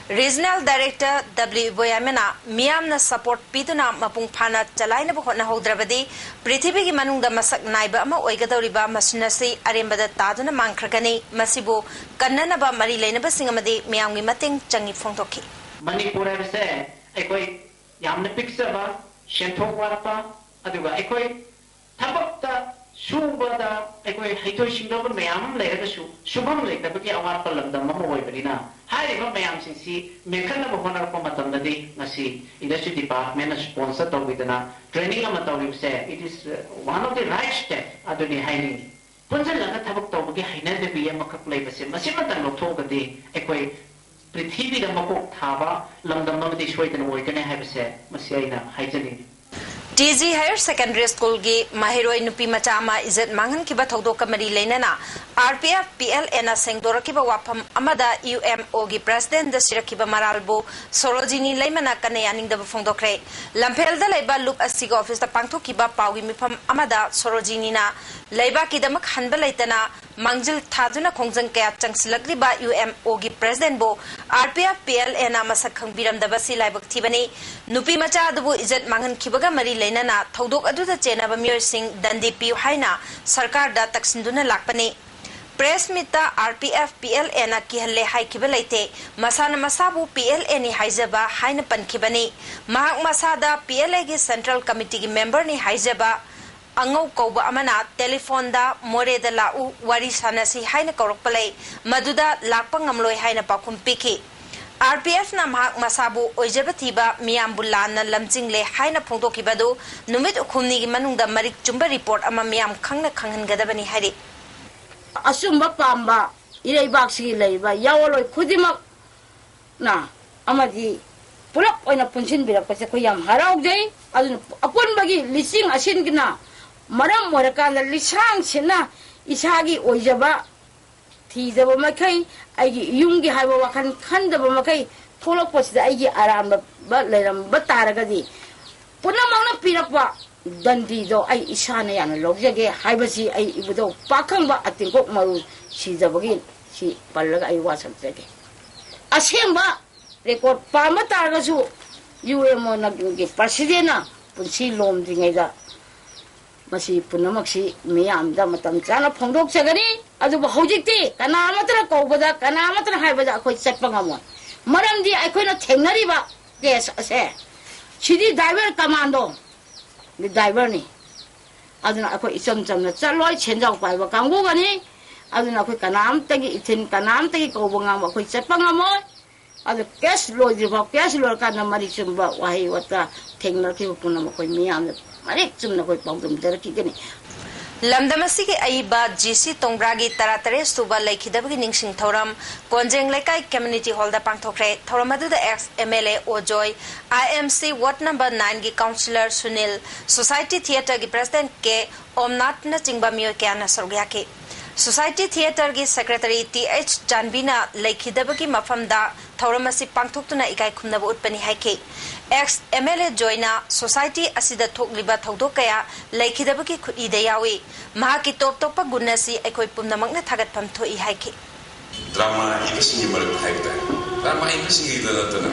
Regional Director W ꯏꯕꯣꯌꯥꯏꯃꯅ ꯃꯤꯌꯥꯝꯅ support ꯄꯤꯗꯨꯅ ꯃꯄꯨꯡ ꯐꯥꯅ ꯆꯂꯥꯏꯅꯕ ꯍꯣꯠꯅꯍꯧꯗ꯭ꯔꯕꯗꯤ, ꯄ꯭ꯔꯤꯊꯤꯕꯤꯒꯤ ꯃꯅꯨꯡꯗ ꯃꯁꯛ ꯅꯥꯏꯕ ꯑꯃ ꯑꯣꯏꯒꯗꯧꯔꯤꯕ ꯃꯁꯤꯟ ꯑꯁꯤ ꯑꯔꯦꯝꯕꯗ ꯇꯥꯗꯨꯅ ꯃꯥꯡꯈ꯭ꯔꯒꯅꯤ꯫ ꯃꯁꯤꯕꯨ ꯀꯟꯅꯅꯕ ꯃꯔꯤ ꯂꯩꯅꯕꯁꯤꯡ ꯑꯃꯗꯤ ꯃꯤꯌꯥꯝꯒꯤ ꯃꯇꯦꯡ ꯆꯪꯏ ꯐꯣꯡꯗꯣꯛꯈꯤ꯫ ꯃꯅꯤꯄꯨꯔ ꯍꯥꯏꯕꯁꯦ ꯑꯩꯈꯣꯏ ꯌꯥꯝꯅ ꯄꯤꯛꯆꯕ, ꯁꯦꯟꯊꯣꯛ ꯋꯥꯠꯄ, ꯑꯗꯨꯒ ꯑꯩꯈꯣꯏ ꯊꯕꯛꯇ ꯁꯨꯕꯗ ꯑꯩꯈꯣꯏ ꯍꯩꯊꯣꯏ ꯁꯤꯡꯊꯣꯏꯕ ꯃꯌꯥꯝ ꯑꯃ ꯂꯩꯔꯒꯁꯨ ꯁꯨꯐꯝ ꯂꯩꯇꯕꯒꯤ ꯑꯋꯥꯠꯄ ꯂꯝꯗꯝ ꯑꯃ ꯑꯣꯏꯕꯅꯤꯅ, ꯍꯥꯏꯔꯤꯕ ꯃꯌꯥꯝꯁꯤꯡꯁꯤ ꯃꯦꯟꯈꯠꯅꯕ ꯍꯣꯠꯅꯔꯛꯄ ꯃꯇꯝꯗꯗꯤ ꯉꯁꯤ Industry Departmentꯅ sponsor ꯇꯧꯕꯤꯗꯅ training ꯑꯃ ꯇꯧꯔꯤꯕꯁꯦ, it is one of the right step ꯑꯗꯨꯅꯤ ꯍꯥꯏꯅꯤꯡꯏ꯫ ꯄꯨꯟꯁꯤꯜꯂꯒ ꯊꯕꯛ ꯇꯧꯕꯒꯤ ꯍꯩꯅꯕꯤ ꯑꯃꯈꯛ ꯂꯩꯕꯁꯦ, ꯃꯁꯤꯃꯇꯪ ꯂꯧꯊꯣꯛꯑꯒꯗꯤ ꯑꯩꯈꯣꯏ ꯄ꯭ꯔꯤꯊꯤꯕꯤꯗ ꯃꯀꯣꯛ ꯊꯥꯕ ꯂꯝꯗꯝ ꯑꯃꯗꯤ ꯁꯣꯏꯗꯅ ꯑꯣꯏꯒꯅꯤ ꯍꯥꯏꯕꯁꯦ ꯃꯁꯤ ꯑꯩꯅ ꯍꯥꯏꯖꯅꯤꯡꯏ꯫ ꯇꯤ ꯖꯤ Higher Secondary Schoolꯒꯤ ꯃꯍꯩꯔꯣꯏ ꯅꯨꯄꯤ ꯃꯆꯥ ꯑꯃ ꯏꯖꯠ ꯃꯥꯡꯍꯟꯈꯤꯕ ꯊꯧꯗꯣꯛꯀ ꯃꯔꯤ ꯂꯩꯅꯅ, R P F P L Aꯅ ꯁꯦꯡꯗꯣꯔꯛꯈꯤꯕ ꯋꯥꯐꯝ ꯑꯃꯗ U M Oꯒꯤ Presidentꯗ ꯁꯤꯔꯛꯈꯤꯕ ꯃꯔꯥꯜꯕꯨ ꯁꯣꯔꯣꯖꯤꯅꯤ ꯂꯩꯃꯅ ꯀꯟꯅ ꯌꯥꯅꯤꯡꯗꯕ ꯐꯣꯡꯗꯣꯛꯈ꯭ꯔꯦ꯫ ꯂꯝꯐꯦꯜꯗ ꯂꯩꯕ ꯂꯨꯞ ꯑꯁꯤꯒꯤ officeꯇ ꯄꯥꯡꯊꯣꯛꯈꯤꯕ ꯄꯥꯎꯒꯤ ꯃꯤꯐꯝ ꯑꯃꯗ ꯁꯣꯔꯣꯖꯤꯅꯤꯅ ꯂꯩꯕꯥꯛꯀꯤꯗꯃꯛ ꯍꯟꯕ ꯂꯩꯇꯅ ꯃꯥꯡꯖꯤꯜ ꯊꯥꯗꯨꯅ ꯈꯣꯡꯖꯪ ꯀꯌꯥ ꯆꯪꯁꯤꯜꯂꯛꯂꯤꯕ U M Oꯒꯤ Presidentꯕꯨ R P F P L Aꯅ ꯃꯁꯛ ꯈꯪꯕꯤꯔꯝꯗꯕꯁꯤ ꯂꯥꯏꯕꯛ ꯊꯤꯕꯅꯤ꯫ ꯅꯨꯄꯤ ꯃꯆꯥ ꯑꯗꯨꯕꯨ ꯏꯖꯠ ꯃꯥꯡꯍꯟꯈꯤꯕꯒ ꯃꯔꯤ ꯂꯩꯅꯅ ꯊꯧꯗꯣꯛ ꯑꯗꯨꯗ ꯆꯦꯟꯅꯕ ꯃꯤꯑꯣꯏꯁꯤꯡ ꯗꯟꯗꯤ ꯄꯤꯌꯨ ꯍꯥꯏꯅ ꯁꯔꯀꯥꯔꯗ ꯇꯛꯁꯤꯟꯗꯨꯅ ꯂꯥꯛꯄꯅꯤ꯫ Press meetꯇ R P F P L Aꯅ ꯀꯤꯍꯜꯂꯦ ꯍꯥꯏꯈꯤꯕ ꯂꯩꯇꯦ꯫ ꯃꯁꯥꯅ ꯃꯁꯥꯕꯨ P L Aꯅꯤ ꯍꯥꯏꯖꯕ ꯍꯥꯏꯅ ꯄꯟꯈꯤꯕꯅꯤ꯫ ꯃꯍꯥꯛ ꯃꯁꯥꯗ P L Aꯒꯤ Central Committeeꯒꯤ memberꯅꯤ ꯍꯥꯏꯖꯕ ꯑꯉꯧ ꯀꯧꯕ ꯑꯃꯅ telephoneꯗ "ꯃꯣꯔꯦꯗ ꯂꯥꯛꯎ, ꯋꯥꯔꯤ ꯁꯥꯟꯅꯁꯤ" ꯍꯥꯏꯅ ꯀꯧꯔꯛꯄ ꯂꯩ, ꯃꯗꯨꯗ ꯂꯥꯛꯄ ꯉꯝꯂꯣꯏ ꯍꯥꯏꯅ ꯄꯥꯎꯈꯨꯝ ꯄꯤꯈꯤ꯫ R P Fꯅ ꯃꯍꯥꯛ ꯃꯁꯥꯕꯨ ꯑꯣꯏꯖꯕ ꯊꯤꯕ, ꯃꯤꯌꯥꯝꯕꯨ ꯂꯥꯟꯅ ꯂꯝꯖꯤꯡꯂꯦ ꯍꯥꯏꯅ ꯐꯣꯡꯗꯣꯛꯈꯤꯕ ꯑꯗꯨ ꯅꯨꯃꯤꯠ ꯍꯨꯝꯅꯤꯒꯤ ꯃꯅꯨꯡꯗ ꯃꯔꯤꯛ ꯆꯨꯝꯕ report ꯑꯃ ꯃꯤꯌꯥꯝ ꯈꯪꯅ ꯈꯪꯍꯟꯒꯗꯕꯅꯤ ꯍꯥꯏꯔꯤ꯫ ꯑꯆꯨꯝꯕ ꯄꯥꯝꯕ ꯏꯔꯩꯕꯥꯛꯁꯤꯒꯤ ꯂꯩꯔꯤꯕ ꯌꯥꯑꯣꯟꯂꯣꯏ ꯈꯨꯗꯤꯡꯃꯛꯅ ꯑꯃꯗꯤ ꯄꯨꯂꯞ ꯑꯣꯏꯅ ꯄꯨꯟꯁꯤꯟꯕꯤꯔꯛꯄꯁꯦ ꯑꯩꯈꯣꯏ ꯌꯥꯝ ꯍꯔꯥꯎꯖꯩ꯫ ꯑꯗꯨꯅ ꯑꯄꯨꯟꯕꯒꯤ ꯂꯤꯆꯤꯡ ꯑꯁꯤꯟꯒꯤꯅ ꯃꯔꯝ ꯑꯣꯏꯔꯀꯥꯟꯗ ꯂꯤꯁꯥꯡꯁꯤꯟꯅ ꯏꯁꯥꯒꯤ ꯑꯣꯏꯖꯕ ꯊꯤꯖꯕ ꯃꯈꯩ, ꯑꯩꯒꯤ ꯏꯌꯨꯝꯒꯤ ꯍꯥꯏꯕ ꯋꯥꯈꯜ ꯈꯟꯗꯕ ꯃꯈꯩ ꯊꯣꯛꯂꯛꯄꯁꯤꯗ ꯑꯩꯒꯤ ꯑꯔꯥꯟꯕ ꯂꯩꯔꯝꯕ ꯇꯥꯔꯒꯗꯤ ꯄꯨꯝꯅꯃꯛꯅ ꯄꯤꯔꯛꯄ ꯗꯟꯗꯤꯗꯣ ꯑꯩ ꯏꯁꯥꯅ ꯌꯥꯝꯅ ꯂꯧꯖꯒꯦ ꯍꯥꯏꯕꯁꯤ ꯑꯩ ꯏꯕꯨꯙꯧ ꯄꯥꯈꯪꯕ ꯑꯇꯤꯡꯀꯣꯛ ꯃꯔꯨ ꯁꯤꯖꯕꯒꯤ ꯁꯤ ꯄꯜꯂꯒ ꯑꯩ ꯋꯥ ꯁꯛꯆꯒꯦ꯫ ꯑꯁꯦꯡꯕ ꯔꯦꯀꯣꯔꯠ ꯄꯥꯝꯕ ꯇꯥꯔꯒꯁꯨ ꯌꯨ ꯑꯦꯝ ꯑꯣꯅꯒꯤ ꯄ꯭ꯔꯁꯤꯗꯦꯟꯅ ꯄꯨꯟꯁꯤ ꯂꯣꯝꯗ꯭ꯔꯤꯉꯩꯗ ꯃꯁꯤ ꯄꯨꯝꯅꯃꯛꯁꯤ ꯃꯤꯌꯥꯝꯗ ꯃꯇꯝ ꯆꯥꯅ ꯐꯣꯡꯗꯣꯛꯆꯒꯅꯤ꯫ ꯑꯗꯨꯕꯨ ꯍꯧꯖꯤꯛꯇꯤ ꯀꯅꯥ ꯑꯃꯠꯇꯅ ꯀꯧꯕꯗ, ꯀꯅꯥ ꯑꯃꯠꯇꯅ ꯍꯥꯏꯕꯗ ꯑꯩꯈꯣꯏ ꯆꯠꯄ ꯉꯝꯃꯣꯏ꯫ ꯃꯔꯝꯗꯤ ꯑꯩꯈꯣꯏꯅ ꯊꯦꯡꯅꯔꯤꯕ ꯀꯦꯁ ꯑꯁꯦ ꯁꯤꯗꯤ ꯗ꯭ꯔꯥꯏꯚꯔ ꯀꯃꯥꯟꯗꯣ ꯗ꯭ꯔꯥꯏꯚꯔꯅꯤ꯫ ꯑꯗꯨꯅ ꯑꯩꯈꯣꯏ ꯏꯆꯝ ꯆꯝꯅ ꯆꯠꯂꯣꯏ, ꯁꯦꯟꯖꯥꯎ ꯄꯥꯏꯕ ꯀꯥꯡꯕꯨꯒꯅꯤ꯫ ꯑꯗꯨꯅ ꯑꯩꯈꯣꯏ ꯀꯅꯥꯝꯇꯒꯤ ꯏꯊꯤꯟ, ꯀꯅꯥꯝꯇꯒꯤ ꯀꯧꯕ ꯉꯥꯡꯕ ꯑꯩꯈꯣꯏ ꯆꯠꯄ ꯉꯝꯃꯣꯏ꯫ ꯑꯗꯨ ꯀꯦꯁ ꯂꯣꯏꯗ꯭ꯔꯤꯐꯥꯎ, ꯀꯦꯁ ꯂꯣꯏꯔꯀꯥꯟꯗ ꯃꯔꯤꯛ ꯆꯨꯝꯕ ꯋꯥꯍꯩ ꯋꯥꯇꯥ ꯊꯦꯡꯅꯔꯛꯈꯤꯕ ꯄꯨꯝꯅꯃꯛ ꯑꯩꯈꯣꯏ ꯃꯤꯌꯥꯝꯗ ꯃꯔꯤꯛ ꯆꯨꯝꯅ ꯑꯩꯈꯣꯏ ꯄꯥꯎꯗꯝꯖꯔꯛꯈꯤꯒꯅꯤ꯫ ꯂꯝꯗꯝ ꯑꯁꯤꯒꯤ ꯑꯏꯕ ꯖꯤ ꯁꯤ ꯇꯣꯡꯕ꯭ꯔꯥꯒꯤ ꯇꯔꯥꯇꯔꯦꯠ ꯁꯨꯕ ꯂꯩꯈꯤꯗꯕꯒꯤ ꯅꯤꯡꯁꯤꯡ ꯊꯧꯔꯝ ꯀꯣꯟꯖꯦꯡ ꯂꯩꯀꯥꯏ ꯀꯝꯃ꯭ꯌꯨꯅꯤꯇꯤ ꯍꯣꯜꯗ ꯄꯥꯡꯊꯣꯛꯈ꯭ꯔꯦ꯫ ꯊꯧꯔꯝ ꯑꯗꯨꯗ ꯑꯦꯛꯁ ꯑꯦꯝ ꯑꯦꯜ ꯑꯦ ꯑꯣꯖꯣꯏ, I M C ward number ꯅꯥꯏꯟꯒꯤ ꯀꯥꯎꯟꯁꯤꯂꯔ ꯁꯨꯅꯤꯜ, ꯁꯣꯁꯥꯏꯇꯤ ꯊꯤꯌꯦꯇꯔꯒꯤ ꯄ꯭ꯔꯁꯤꯗꯦꯟꯠ ꯀꯦ ꯑꯣꯝꯅꯥꯊꯅꯆꯤꯡꯕ ꯃꯤꯑꯣꯏ ꯀꯌꯥꯅ ꯁꯔꯨꯛ ꯌꯥꯈꯤ꯫ ꯁꯣꯁꯥꯏꯇꯤ ꯊꯤꯌꯦꯇꯔꯒꯤ ꯁꯦꯀ꯭ꯔꯦꯇꯔꯤ ꯇꯤ ꯑꯩꯆ ꯆꯥꯟꯕꯤꯅ ꯂꯩꯈꯤꯗꯕꯒꯤ ꯃꯐꯝꯗ ꯊꯧꯔꯝ ꯑꯁꯤ ꯄꯥꯡꯊꯣꯛꯇꯨꯅ ꯏꯀꯥꯏ ꯈꯨꯝꯅꯕ ꯎꯠꯄꯅꯤ ꯍꯥꯏꯈꯤ꯫ ꯑꯦꯛꯁ ꯑꯦꯝ ꯑꯦꯜ ꯑꯦ ꯖꯣꯏꯅ ꯁꯣꯁꯥꯏꯇꯤ ꯑꯁꯤꯗ ꯊꯣꯛꯂꯤꯕ ꯊꯧꯗꯣꯛ ꯀꯌꯥ ꯂꯩꯈꯤꯗꯕꯒꯤ ꯈꯨꯠꯏꯗ ꯌꯥꯎꯏ꯫ ꯃꯍꯥꯛꯀꯤ ꯇꯣꯞ ꯇꯣꯞꯄ ꯒꯨꯟ ꯑꯁꯤ ꯑꯩꯈꯣꯏ ꯄꯨꯝꯅꯃꯛꯅ ꯊꯥꯒꯠꯐꯝ ꯊꯣꯛꯏ ꯍꯥꯏꯈꯤ꯫ ꯗ꯭ꯔꯃꯥ ꯏꯕꯁꯤꯡꯒꯤ ꯃꯔꯛꯇ ꯍꯥꯏꯕ ꯇꯥꯔꯦ, ꯗ꯭ꯔꯃꯥ ꯏꯕꯁꯤꯡꯒꯤꯗ ꯅꯠꯇꯅ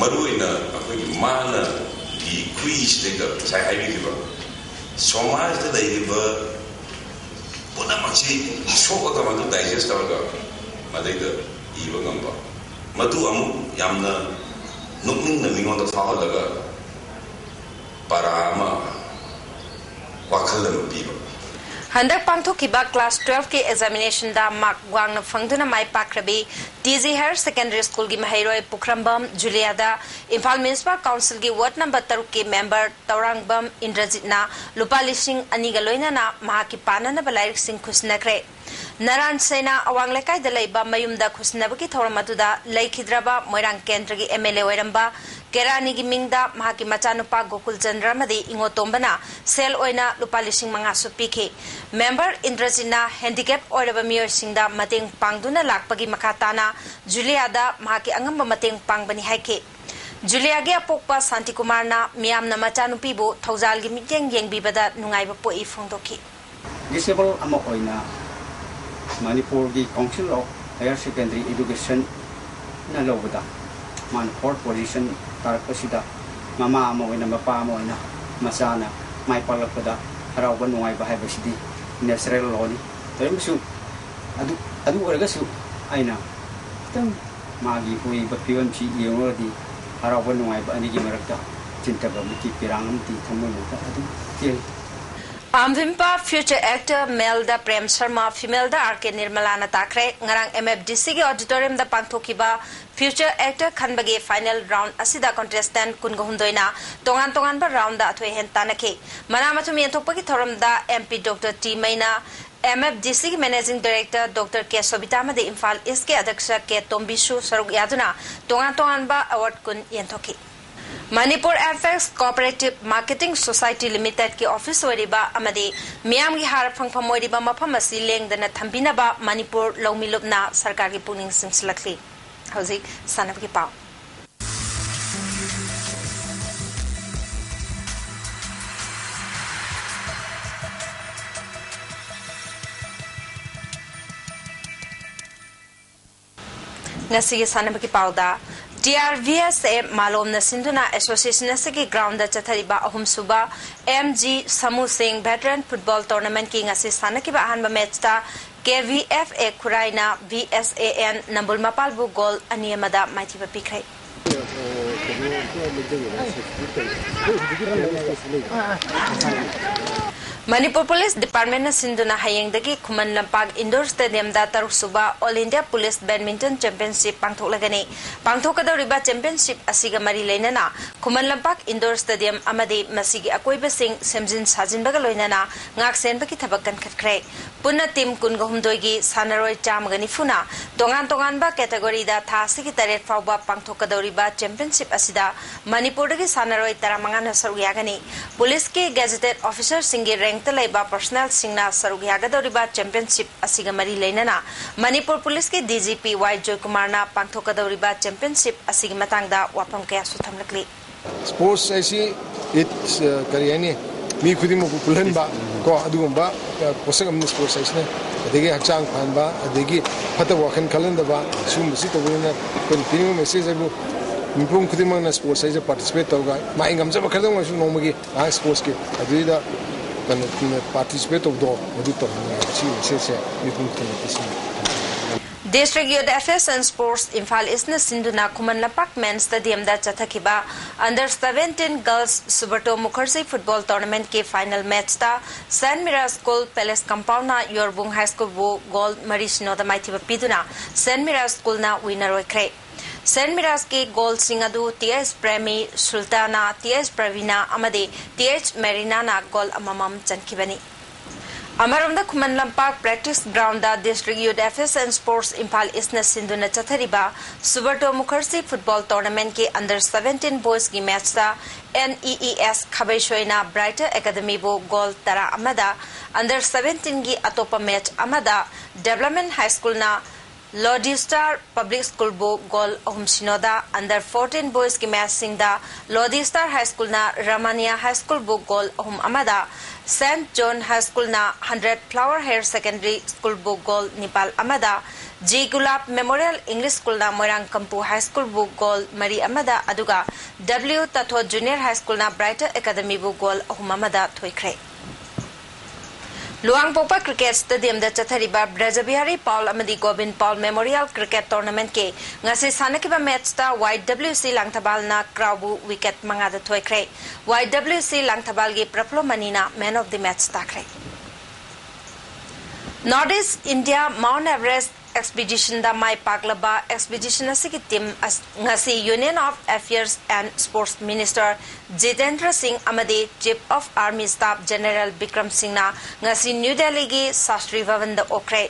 ꯃꯔꯨ ꯑꯣꯏꯅ ꯑꯩꯈꯣꯏꯒꯤ ꯃꯥꯅꯒꯤ ꯈꯨꯏꯁꯤꯗꯩꯗ ꯉꯁꯥꯏ ꯍꯥꯏꯕꯤꯈꯤꯕ ꯁꯃꯥꯖꯗ ꯂꯩꯔꯤꯕ ꯄꯨꯝꯅꯃꯛꯁꯤ ꯁꯣꯛꯑꯒ ꯃꯗꯨ ꯗꯥꯏꯖꯦꯁ ꯇꯧꯔꯒ ꯃꯗꯩꯗ ꯏꯕ ꯉꯝꯕ, ꯃꯗꯨ ꯑꯃꯨꯛ ꯌꯥꯝꯅ ꯅꯣꯛꯅꯤꯡꯅ ꯃꯤꯉꯣꯟꯗ ꯐꯥꯎꯍꯜꯂꯒ ꯄꯔꯥ ꯑꯃ, ꯋꯥꯈꯜ ꯑꯃ ꯄꯤꯕ꯫ ꯍꯟꯗꯛ ꯄꯥꯡꯊꯣꯛꯈꯤꯕ ꯀ꯭ꯂꯥꯁ ꯇꯨꯋꯦꯜꯐꯀꯤ ꯑꯦꯛꯖꯥꯃꯤꯅꯦꯁꯟꯗ ꯃꯥꯔꯛ ꯋꯥꯡꯅ ꯐꯪꯗꯨꯅ ꯃꯥꯏ ꯄꯥꯛꯈ꯭ꯔꯕꯤ ꯇꯤ ꯖꯤ ꯍꯥꯌꯔ ꯁꯦꯀꯦꯟꯗꯔꯤ ꯁ꯭ꯀꯨꯜꯒꯤ ꯃꯍꯩꯔꯣꯏ ꯄꯨꯈ꯭ꯔꯝꯕꯝ ꯖꯨꯂꯤꯌꯥꯗ ꯏꯝꯐꯥꯜ ꯃ꯭ꯌꯨꯅꯤꯁꯤꯄꯥꯜ ꯀꯥꯎꯟꯁꯤꯜꯒꯤ ꯋꯥꯔꯗ ꯅꯝꯕꯔ ꯇꯔꯨꯛꯀꯤ ꯃꯦꯝꯕꯔ ꯇꯧꯔꯥꯡꯕꯝ ꯏꯟꯗ꯭ꯔꯖꯤꯠꯅ ꯂꯨꯄꯥ ꯂꯤꯁꯤꯡ ꯑꯅꯤꯒ ꯂꯣꯏꯅꯅ ꯃꯍꯥꯛꯀꯤ ꯄꯥꯅꯅꯕ ꯂꯥꯏꯔꯤꯛꯁꯤꯡ ꯈꯨꯠꯁꯤꯟꯅꯈ꯭ꯔꯦ꯫ ꯅꯥꯔꯥꯟ ꯁꯦꯅꯥ ꯑꯋꯥꯡ ꯂꯩꯀꯥꯏꯗ ꯂꯩꯕ ꯃꯌꯨꯝꯗ ꯈꯨꯠꯁꯤꯟꯅꯕꯒꯤ ꯊꯧꯔꯝ ꯑꯗꯨꯗ ꯂꯩꯈꯤꯗ꯭ꯔꯕ ꯃꯣꯏꯔꯥꯡ ꯀꯦꯟꯗ꯭ꯔꯒꯤ ꯑꯦꯝ ꯑꯦꯜ ꯑꯦ ꯑꯣꯏꯔꯝꯕ ꯀꯦꯔꯥꯅꯤꯒꯤ ꯃꯤꯡꯗ ꯃꯍꯥꯛꯀꯤ ꯃꯆꯥꯅꯨꯄꯥ ꯒꯣꯀꯨꯜ ꯆꯟꯗ꯭ꯔ ꯑꯃꯗꯤ ꯏꯉꯣꯇꯣꯝꯕꯅ ꯁꯦꯜ ꯑꯣꯏꯅ ꯂꯨꯄꯥ ꯂꯤꯁꯤꯡ ꯃꯉꯥꯁꯨ ꯄꯤꯈꯤ꯫ ꯃꯦꯝꯕꯔ ꯏꯟꯗ꯭ꯔꯖꯤꯠꯅ ꯍꯦꯟꯗꯤꯀꯦꯞ ꯑꯣꯏꯔꯕ ꯃꯤꯑꯣꯏꯁꯤꯡꯗ ꯃꯇꯦꯡ ꯄꯥꯡꯗꯨꯅ ꯂꯥꯛꯄꯒꯤ ꯃꯈꯥ ꯇꯥꯅ ꯖꯨꯂꯤꯌꯥꯗ ꯃꯍꯥꯛꯀꯤ ꯑꯉꯝꯕ ꯃꯇꯦꯡ ꯄꯥꯡꯕꯅꯤ ꯍꯥꯏꯈꯤ꯫ ꯖꯨꯂꯤꯌꯥꯒꯤ ꯑꯄꯣꯛꯄ ꯁꯥꯟꯇꯤꯀꯨꯃꯥꯔꯅ ꯃꯤꯌꯥꯝꯅ ꯃꯆꯥꯅꯨꯄꯤꯕꯨ ꯊꯧꯖꯥꯜꯒꯤ ꯃꯤꯠꯌꯦꯡ ꯌꯦꯡꯕꯤꯕꯗ ꯅꯨꯡꯉꯥꯏꯕ ꯄꯣꯛꯏ ꯐꯣꯡꯗꯣꯛꯈꯤ꯫ Disable ꯑꯃ ꯑꯣꯏꯅ ꯃꯅꯤꯄꯨꯔꯒꯤ Council of Higher Secondary Educationꯅ ꯂꯧꯕꯗ ꯃꯥꯅ fourth position ꯇꯥꯔꯛꯄꯁꯤꯗ ꯃꯃꯥ ꯑꯃ ꯑꯣꯏꯅ, ꯃꯄꯥ ꯑꯃ ꯑꯣꯏꯅ ꯃꯆꯥꯅ ꯃꯥꯏ ꯄꯥꯛꯂꯛꯄꯗ ꯍꯔꯥꯎꯕ ꯅꯨꯡꯉꯥꯏꯕ ꯍꯥꯏꯕꯁꯤꯗꯤ natural lawꯅꯤ꯫ ꯇꯧꯔꯤꯕꯁꯨ ꯑꯗꯨ, ꯑꯗꯨ ꯑꯣꯏꯔꯒꯁꯨ ꯑꯩꯅ ꯈꯤꯇꯪ ꯃꯥꯒꯤ ꯑꯣꯏꯕ ꯐꯤꯕꯝꯁꯤ ꯌꯦꯡꯂꯨꯔꯗꯤ ꯍꯔꯥꯎꯕ ꯅꯨꯡꯉꯥꯏꯕ ꯑꯅꯤꯒꯤ ꯃꯔꯛꯇ ꯆꯤꯟꯇꯕ ꯑꯃꯗꯤ ꯄꯤꯔꯥꯡ ꯑꯃꯗꯤ ꯊꯃꯣꯏꯃꯛꯇ ꯑꯗꯨꯝ ꯆꯦꯜꯂꯤ꯫ ꯑꯝꯚꯤꯝꯄꯥ future actor maleꯗ ꯄ꯭ꯔꯦꯝ ꯁꯔꯃ, femaleꯗ ꯑꯥꯔ ꯀꯦ ꯅꯤꯔꯃꯂꯥꯅ ꯇꯥꯈ꯭ꯔꯦ꯫ ꯉꯔꯥꯡ ꯑꯦꯝ ꯑꯦꯐ ꯗꯤ ꯁꯤꯒꯤ auditoriumꯗ ꯄꯥꯡꯊꯣꯛꯈꯤꯕ future actor ꯈꯟꯕꯒꯤ final round ꯑꯁꯤꯗ contestant ꯀꯨꯟꯒ ꯍꯨꯝꯗꯣꯏꯅ ꯇꯣꯉꯥꯟ ꯇꯣꯉꯥꯟꯕ roundꯗ ꯑꯊꯣꯏ ꯑꯍꯦꯟ ꯇꯥꯟꯅꯈꯤ꯫ ꯃꯅꯥ ꯃꯊꯨꯝ ꯌꯦꯟꯊꯣꯛꯄꯒꯤ ꯊꯧꯔꯝꯗ ꯑꯦꯝ ꯄꯤ ꯗꯣꯛꯇꯔ ꯇꯤ ꯃꯩꯅ, ꯑꯦꯝ ꯑꯦꯐ ꯗꯤ ꯁꯤꯒꯤ managing director ꯗꯣꯛꯇꯔ ꯀꯦ ꯁꯣꯕꯤꯇꯥ ꯑꯃꯗꯤ ꯏꯝꯐꯥꯜ ꯏꯁꯀꯤ ꯑꯗ꯭ꯌꯛꯁ ꯀꯦ ꯇꯣꯝꯕꯤꯁꯨ ꯁꯔꯨꯛ ꯌꯥꯗꯨꯅ ꯇꯣꯉꯥꯟ ꯇꯣꯉꯥꯟꯕ award ꯀꯨꯟ ꯌꯦꯟꯊꯣꯛꯈꯤ꯫ Manipur apex cooperative marketing society ꯂꯤꯃꯤꯇꯦꯗꯀꯤ ꯑꯣꯐꯤꯁ ꯑꯣꯏꯔꯤꯕ ꯑꯃꯗꯤ ꯃꯤꯌꯥꯝꯒꯤ ꯍꯥꯔ ꯐꯪꯐꯝ ꯑꯣꯏꯔꯤꯕ ꯃꯐꯝ ꯑꯁꯤ ꯂꯦꯡꯗꯅ ꯊꯝꯕꯤꯅꯕ ꯃꯅꯤꯄꯨꯔ ꯂꯧꯃꯤ ꯂꯨꯞꯅ ꯁꯔꯀꯥꯔꯒꯤ ꯄꯨꯛꯅꯤꯡ ꯆꯤꯡꯁꯤꯜꯂꯛꯂꯤ꯫ ꯍꯧꯖꯤꯛ ꯁꯥꯟꯅꯕꯒꯤ ꯄꯥꯎ꯫ ꯉꯁꯤꯒꯤ ꯁꯥꯟꯅꯕꯒꯤ ꯄꯥꯎꯗ, ꯇꯤ ꯑꯥꯔ ꯚꯤ ꯑꯦꯁ ꯑꯦ ꯃꯥꯂꯣꯝꯅ ꯁꯤꯟꯗꯨꯅ association ꯑꯁꯤꯒꯤ groundꯗ ꯆꯠꯊꯔꯤꯕ ꯑꯍꯨꯝꯁꯨꯕ ꯑꯦꯝ ꯖꯤ ꯁꯃꯨ ꯁꯤꯡ veteran football tournamentꯀꯤ ꯉꯁꯤ ꯁꯥꯟꯅꯈꯤꯕ ꯑꯍꯥꯟꯕ matchꯇ ꯀꯦ ꯚꯤ ꯑꯦꯐ ꯑꯦ ꯈꯨꯔꯥꯏꯅ V S A N Nambul ꯃꯄꯥꯜꯕꯨ goal ꯑꯅꯤ ꯑꯃꯗ ꯃꯥꯏꯊꯤꯕ ꯄꯤꯈ꯭ꯔꯦ꯫ ꯃꯅꯤꯄꯨꯔ ꯄꯨꯂꯤꯁ ꯗꯤꯄꯥꯔꯠꯃꯦꯟꯅ ꯁꯤꯟꯗꯨꯅ ꯍꯌꯦꯡꯗꯒꯤ ꯈꯨꯃꯟ ꯂꯝꯄꯥꯛ ꯏꯟꯗꯣꯔ ꯁ꯭ꯇꯦꯗꯤꯌꯝꯗ ꯇꯔꯨꯛ ꯁꯨꯕ all India police badminton championship ꯄꯥꯡꯊꯣꯛꯂꯒꯅꯤ꯫ ꯄꯥꯡꯊꯣꯛꯀꯗꯧꯔꯤꯕ ꯆꯦꯝꯄꯤꯌꯟꯁꯤꯞ ꯑꯁꯤꯒ ꯃꯔꯤ ꯂꯩꯅꯅ ꯈꯨꯃꯟ ꯂꯝꯄꯥꯛ ꯏꯟꯗꯣꯔ ꯁ꯭ꯇꯦꯗꯤꯌꯝ ꯑꯃꯗꯤ ꯃꯁꯤꯒꯤ ꯑꯀꯣꯏꯕꯁꯤꯡ ꯁꯦꯝꯖꯤꯟ ꯁꯥꯖꯤꯟꯕꯒ ꯂꯣꯏꯅꯅ ꯉꯥꯛ ꯁꯦꯟꯕꯒꯤ ꯊꯕꯛ ꯀꯟꯈꯠꯈ꯭ꯔꯦ꯫ ꯄꯨꯟꯅ ꯇꯤꯝ ꯀꯨꯟꯒ ꯍꯨꯝꯗꯣꯏꯒꯤ ꯁꯥꯟꯅꯔꯣꯏ ꯆꯥꯝꯃꯒ ꯅꯤꯐꯨꯅ ꯇꯣꯉꯥꯟ ꯇꯣꯉꯥꯟꯕ ꯀꯦꯇꯦꯒꯣꯔꯤꯗ ꯊꯥ ꯑꯁꯤꯒꯤ ꯇꯔꯦꯠ ꯐꯥꯎꯕ ꯄꯥꯡꯊꯣꯛꯀꯗꯧꯔꯤꯕ ꯆꯦꯝꯄꯤꯌꯟꯁꯤꯞ ꯑꯁꯤꯗ ꯃꯅꯤꯄꯨꯔꯗꯒꯤ ꯁꯥꯟꯅꯔꯣꯏ ꯇꯔꯥꯃꯉꯥꯅ ꯁꯔꯨꯛ ꯌꯥꯒꯅꯤ꯫ ꯄꯨꯂꯤꯁꯀꯤ ꯒꯦꯖꯦꯇꯦꯠ ꯑꯣꯐꯤꯁꯔꯁꯤꯡꯒꯤ ꯔꯦꯡꯛꯇ ꯂꯩꯕ ꯄꯔꯁꯅꯦꯜꯁꯤꯡꯅ ꯁꯔꯨꯛ ꯌꯥꯒꯗꯧꯔꯤꯕ ꯆꯦꯝꯄꯤꯌꯟꯁꯤꯞ ꯑꯁꯤꯒ ꯃꯔꯤ ꯂꯩꯅꯅ ꯃꯅꯤꯄꯨꯔ ꯄꯨꯂꯤꯁꯀꯤ ꯗꯤ ꯖꯤ ꯄꯤ ꯋꯥꯏ ꯖꯣꯏꯀꯨꯃꯥꯔꯅ ꯄꯥꯡꯊꯣꯛꯀꯗꯧꯔꯤꯕ ꯆꯦꯝꯄꯤꯌꯟꯁꯤꯞ ꯑꯁꯤꯒꯤ ꯃꯇꯥꯡꯗ ꯋꯥꯐꯝ ꯀꯌꯥꯁꯨ ꯊꯝꯂꯛꯂꯤ꯫ Sports ꯍꯥꯏꯁꯤ, it, ꯑ, ꯀꯔꯤ ꯍꯥꯏꯅꯤ, ꯃꯤ ꯈꯨꯗꯤꯡꯃꯛꯄꯨ ꯄꯨꯜꯍꯟꯕ ꯀꯣ, ꯑꯗꯨꯒꯨꯝꯕ, ꯑ, ꯄꯣꯠꯁꯛ ꯑꯃꯅꯤ sports ꯍꯥꯏꯁꯤꯅ꯫ ꯑꯗꯒꯤ ꯍꯛꯆꯥꯡ ꯐꯍꯟꯕ, ꯑꯗꯒꯤ ꯐꯠꯇꯕ ꯋꯥꯈꯜ ꯈꯜꯍꯟꯗꯕ, ꯁꯤꯒꯨꯝꯕꯁꯤ ꯇꯧꯕꯅꯤꯅ ꯑꯩꯈꯣꯏꯅ ꯄꯤꯅꯤꯡꯕ message ꯍꯥꯏꯕꯨ ꯃꯤꯄꯨꯝ ꯈꯨꯗꯤꯡꯃꯛꯅ sports ꯍꯥꯏꯁꯦ participate ꯇꯧꯔꯒ ꯃꯥꯏ ꯉꯝꯖꯕ ꯈꯔꯗꯪ ꯑꯣꯏꯔꯁꯨ ꯅꯣꯡꯃꯒꯤ ꯉꯥꯏꯍꯥꯛ sportsꯀꯤ ꯑꯗꯨꯗꯩꯗ ꯀꯩꯅꯣ participate ꯇꯧꯗꯣ, ꯃꯗꯨ ꯇꯧꯍꯟꯅꯤꯡꯉꯦ꯫ ꯁꯤ messageꯁꯦ ꯃꯤꯄꯨꯝ ꯈꯨꯗꯤꯡꯃꯛꯇ ꯁꯤꯟꯕ꯫ District Youth Affairs and Sports Imphal Eastꯅ ꯁꯤꯟꯗꯨꯅ ꯈꯨꯃꯟ ꯂꯝꯄꯥꯛ ꯃꯦꯟ ꯁ꯭ꯇꯦꯗꯤꯌꯝꯗ ꯆꯠꯊꯈꯤꯕ Under seventeen Girls Subrata Mukherjee Football Tournamentꯀꯤ final matchꯇ Saint Mirage School Palace Compoundꯅ ꯌꯣꯔꯕꯨꯡ High Schoolꯕꯨ ꯒꯣꯜ ꯃꯔꯤ ꯁꯤꯅꯣꯗ ꯃꯥꯏꯊꯤꯕ ꯄꯤꯗꯨꯅ Saint Mirage Schoolꯅ winner ꯑꯣꯏꯈ꯭ꯔꯦ꯫ Saint Mirageꯀꯤ ꯒꯣꯜꯁꯤꯡ ꯑꯗꯨ ꯇꯤ ꯑꯩꯆ ꯄ꯭ꯔꯦꯃꯤ, ꯁꯨꯜꯇꯥꯅꯥ, ꯇꯤ ꯑꯩꯆ ꯄ꯭ꯔꯕꯤꯅꯥ ꯑꯃꯗꯤ ꯇꯤ ꯑꯩꯆ ꯃꯦꯔꯤꯅꯥꯅ ꯒꯣꯜ ꯑꯃꯃꯝ ꯆꯟꯈꯤꯕꯅꯤ꯫ ꯑꯃꯔꯣꯝꯗ Khuman Lampak practice groundꯗ District Youth Affairs and Sports Imphal Eastꯅ ꯁꯤꯟꯗꯨꯅ ꯆꯠꯊꯔꯤꯕ Subrata Mukherjee Football Tournamentꯀꯤ Under seventeen Boysꯀꯤ matchꯇ N E E S ꯈꯥꯕꯩꯁꯣꯏꯅ Brighter Academyꯕꯨ ꯒꯣꯜ ꯇꯔꯥ ꯑꯃꯗ, Under seventeenꯒꯤ ꯑꯇꯣꯞꯄ match ꯑꯃꯗ Development High Schoolꯅ Lodhi Star Public Schoolꯕꯨ ꯒꯣꯜ ꯑꯍꯨꯝ ꯁꯤꯅꯣꯗ, Under fourteen Boysꯀꯤ matchꯁꯤꯡꯗ Lodhi Star High Schoolꯅ Ramania High Schoolꯕꯨ ꯒꯣꯜ ꯑꯍꯨꯝ ꯑꯃꯗ, Saint John High Schoolꯅ Hundred Flower Higher Secondary Schoolꯕꯨ ꯒꯣꯜ ꯅꯤꯄꯥꯜ ꯑꯃꯗ, G Gulab Memorial English Schoolꯅ Moirang Kampu High Schoolꯕꯨ ꯒꯣꯜ ꯃꯔꯤ ꯑꯃꯗ, ꯑꯗꯨꯒ W Tatho Junior High Schoolꯅ Brighter Academyꯕꯨ ꯒꯣꯜ ꯑꯍꯨꯝ ꯑꯃꯗ ꯊꯣꯏꯈ꯭ꯔꯦ꯫ ꯂꯨꯋꯥꯡꯄꯣꯛꯄ ꯀ꯭ꯔꯤꯀꯦꯠ ꯁ꯭ꯇꯦꯗꯤꯌꯝꯗ ꯆꯠꯊꯔꯤꯕ ꯕ꯭ꯔꯖꯕꯤꯍꯥꯔꯤ ꯄꯥꯎꯜ ꯑꯃꯗꯤ ꯒꯣꯕꯤꯟ ꯄꯥꯎꯜ ꯃꯦꯃꯣꯔꯤꯌꯦꯜ ꯀ꯭ꯔꯤꯀꯦꯠ ꯇꯣꯔꯅꯥꯃꯦꯟꯠꯀꯤ ꯉꯁꯤ ꯁꯥꯟꯅꯈꯤꯕ ꯃꯦꯠꯆꯇ ꯋꯥꯏ ꯗꯕ꯭ꯂꯤꯎ ꯁꯤ ꯂꯥꯡꯊꯕꯥꯜꯅ ꯀ꯭ꯔꯥꯎꯕꯨ ꯋꯤꯀꯦꯠ ꯃꯉꯥꯗ ꯊꯣꯏꯈ꯭ꯔꯦ꯫ ꯋꯥꯏ ꯗꯕ꯭ꯂꯤꯎ ꯁꯤ ꯂꯥꯡꯊꯕꯥꯜꯒꯤ ꯄ꯭ꯔꯐꯨꯜꯂ ꯃꯅꯤꯅ ꯃꯦꯟ ꯑꯣꯐ ꯗꯤ ꯃꯦꯠꯆ ꯇꯥꯈ꯭ꯔꯦ꯫ ꯅꯣꯔꯠ ꯏꯁ ꯏꯟꯗꯤꯌꯥ ꯃꯥꯎꯟꯠ ꯑꯦꯚꯔꯦꯁ꯭ꯠ ꯑꯦꯛꯁꯄꯤꯗꯤꯁꯟꯗ ꯃꯥꯏ ꯄꯥꯛꯂꯕ ꯑꯦꯛꯁꯄꯤꯗꯤꯁꯟ ꯑꯁꯤꯒꯤ ꯇꯤꯝ ꯑꯁ-, ꯉꯁꯤ Union of Affairs and Sports Minister Jitendra ꯁꯤꯡ ꯑꯃꯗꯤ Chief of Army Staff General Bikram ꯁꯤꯡꯅ ꯉꯁꯤ ꯅ꯭ꯌꯨ ꯗꯦꯜꯂꯤꯒꯤ ꯁꯥꯁꯇ꯭ꯔꯤ ꯚꯕꯟꯗ ꯑꯣꯛꯈ꯭ꯔꯦ꯫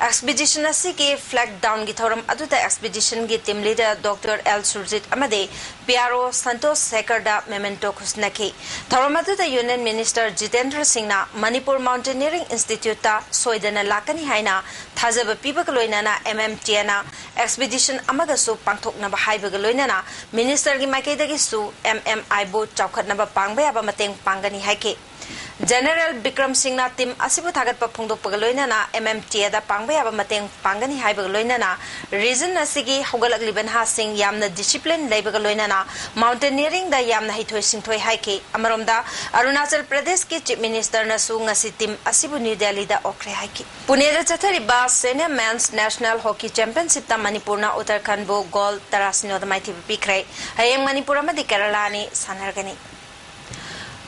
ꯑꯦꯛꯁꯄꯤꯗꯤꯁꯟ ꯑꯁꯤꯒꯤ ꯐ꯭ꯂꯦꯒ ꯗꯥꯎꯟꯒꯤ ꯊꯧꯔꯝ ꯑꯗꯨꯗ ꯑꯦꯛꯁꯄꯤꯗꯤꯁꯟꯒꯤ team leader doctor L Surjit ꯑꯃꯗꯤ ꯄꯤ ꯑꯥꯔ ꯑꯣ ꯁꯟꯇꯣꯁ ꯁꯦꯈꯔꯗ ꯃꯦꯃꯦꯟꯇꯣ ꯈꯨꯠꯁꯤꯟꯅꯈꯤ꯫ ꯊꯧꯔꯝ ꯑꯗꯨꯗ ꯌꯨꯅꯤꯌꯟ ꯃꯤꯅꯤꯁꯇꯔ ꯖꯤꯇꯦꯟꯗ꯭ꯔ ꯁꯤꯡꯅ ꯃꯅꯤꯄꯨꯔ ꯃꯥꯎꯟꯇꯦꯅꯤꯌꯔꯤꯡ ꯏꯟꯁꯇꯤꯇ꯭ꯌꯨꯠꯇ ꯁꯣꯏꯗꯅ ꯂꯥꯛꯀꯅꯤ ꯍꯥꯏꯅ ꯊꯥꯖꯕ ꯄꯤꯕꯒ ꯂꯣꯏꯅꯅ ꯑꯦꯝ ꯑꯦꯝ ꯇꯤ ꯑꯦꯅ ꯑꯦꯛꯁꯄꯤꯗꯤꯁꯟ ꯑꯃꯒꯁꯨ ꯄꯥꯡꯊꯣꯛꯅꯕ ꯍꯥꯏꯕꯒ ꯂꯣꯏꯅꯅ ꯃꯤꯅꯤꯁꯇꯔꯒꯤ ꯃꯥꯏꯀꯩꯗꯒꯤꯁꯨ ꯑꯦꯝ ꯑꯦꯝ ꯑꯥꯏꯕꯨ ꯆꯥꯎꯈꯠꯅꯕ ꯄꯥꯡꯕ ꯌꯥꯕ ꯃꯇꯦꯡ ꯄꯥꯡꯒꯅꯤ ꯍꯥꯏꯈꯤ꯫ ꯖꯦꯅꯔꯦꯜ ꯕꯤꯀ꯭ꯔꯝ ꯁꯤꯡꯅ ꯇꯤꯝ ꯑꯁꯤꯕꯨ ꯊꯥꯒꯠꯄ ꯐꯣꯡꯗꯣꯛꯄꯒ ꯂꯣꯏꯅꯅ ꯑꯦꯝ ꯑꯦꯝ ꯇꯤ ꯑꯦꯗ ꯄꯥꯡꯕ ꯌꯥꯕ ꯃꯇꯦꯡ ꯄꯥꯡꯒꯅꯤ ꯍꯥꯏꯕꯒ ꯂꯣꯏꯅꯅ ꯔꯤꯖꯟ ꯑꯁꯤꯒꯤ ꯍꯧꯒꯠꯂꯛꯂꯤꯕ ꯅꯍꯥꯁꯤꯡ ꯌꯥꯝꯅ ꯗꯤꯁꯤꯄ꯭ꯂꯤꯟ ꯂꯩꯕꯒ ꯂꯣꯏꯅꯅ ꯃꯥꯎꯟꯇꯦꯅꯤꯌꯔꯤꯡꯗ ꯌꯥꯝꯅ ꯍꯩꯊꯣꯏ ꯁꯤꯡꯊꯣꯏ ꯍꯥꯏꯈꯤ꯫ ꯑꯃꯔꯣꯝꯗ ꯑꯔꯨꯅꯥꯆꯜ ꯄ꯭ꯔꯗꯦꯁꯀꯤ ꯆꯤꯐ ꯃꯤꯅꯤꯁꯇꯔꯅꯁꯨ ꯉꯁꯤ ꯇꯤꯝ ꯑꯁꯤꯕꯨ ꯅ꯭ꯌꯨ ꯗꯦꯜꯂꯤꯗ ꯑꯣꯛꯈ꯭ꯔꯦ ꯍꯥꯏꯈꯤ꯫ ꯄꯨꯅꯦꯗ ꯆꯠꯊꯔꯤꯕ ꯁꯦꯅꯤꯌꯔ ꯃꯦꯟꯁ ꯅꯦꯁꯅꯦꯜ ꯍꯣꯀꯤ ꯆꯦꯝꯄꯤꯌꯟꯁꯤꯞꯇ ꯃꯅꯤꯄꯨꯔꯅ ꯎꯠꯇꯔꯈꯟꯕꯨ ꯒꯣꯜ ꯇꯔꯥ ꯁꯤꯅꯣꯗ ꯃꯥꯏꯊꯤꯕ ꯄꯤꯈ꯭ꯔꯦ꯫ ꯍꯌꯦꯡ ꯃꯅꯤꯄꯨꯔ ꯑꯃꯗꯤ ꯀꯦꯔꯂꯥ ꯑꯅꯤ ꯁꯥꯟꯅꯔꯒꯅꯤ꯫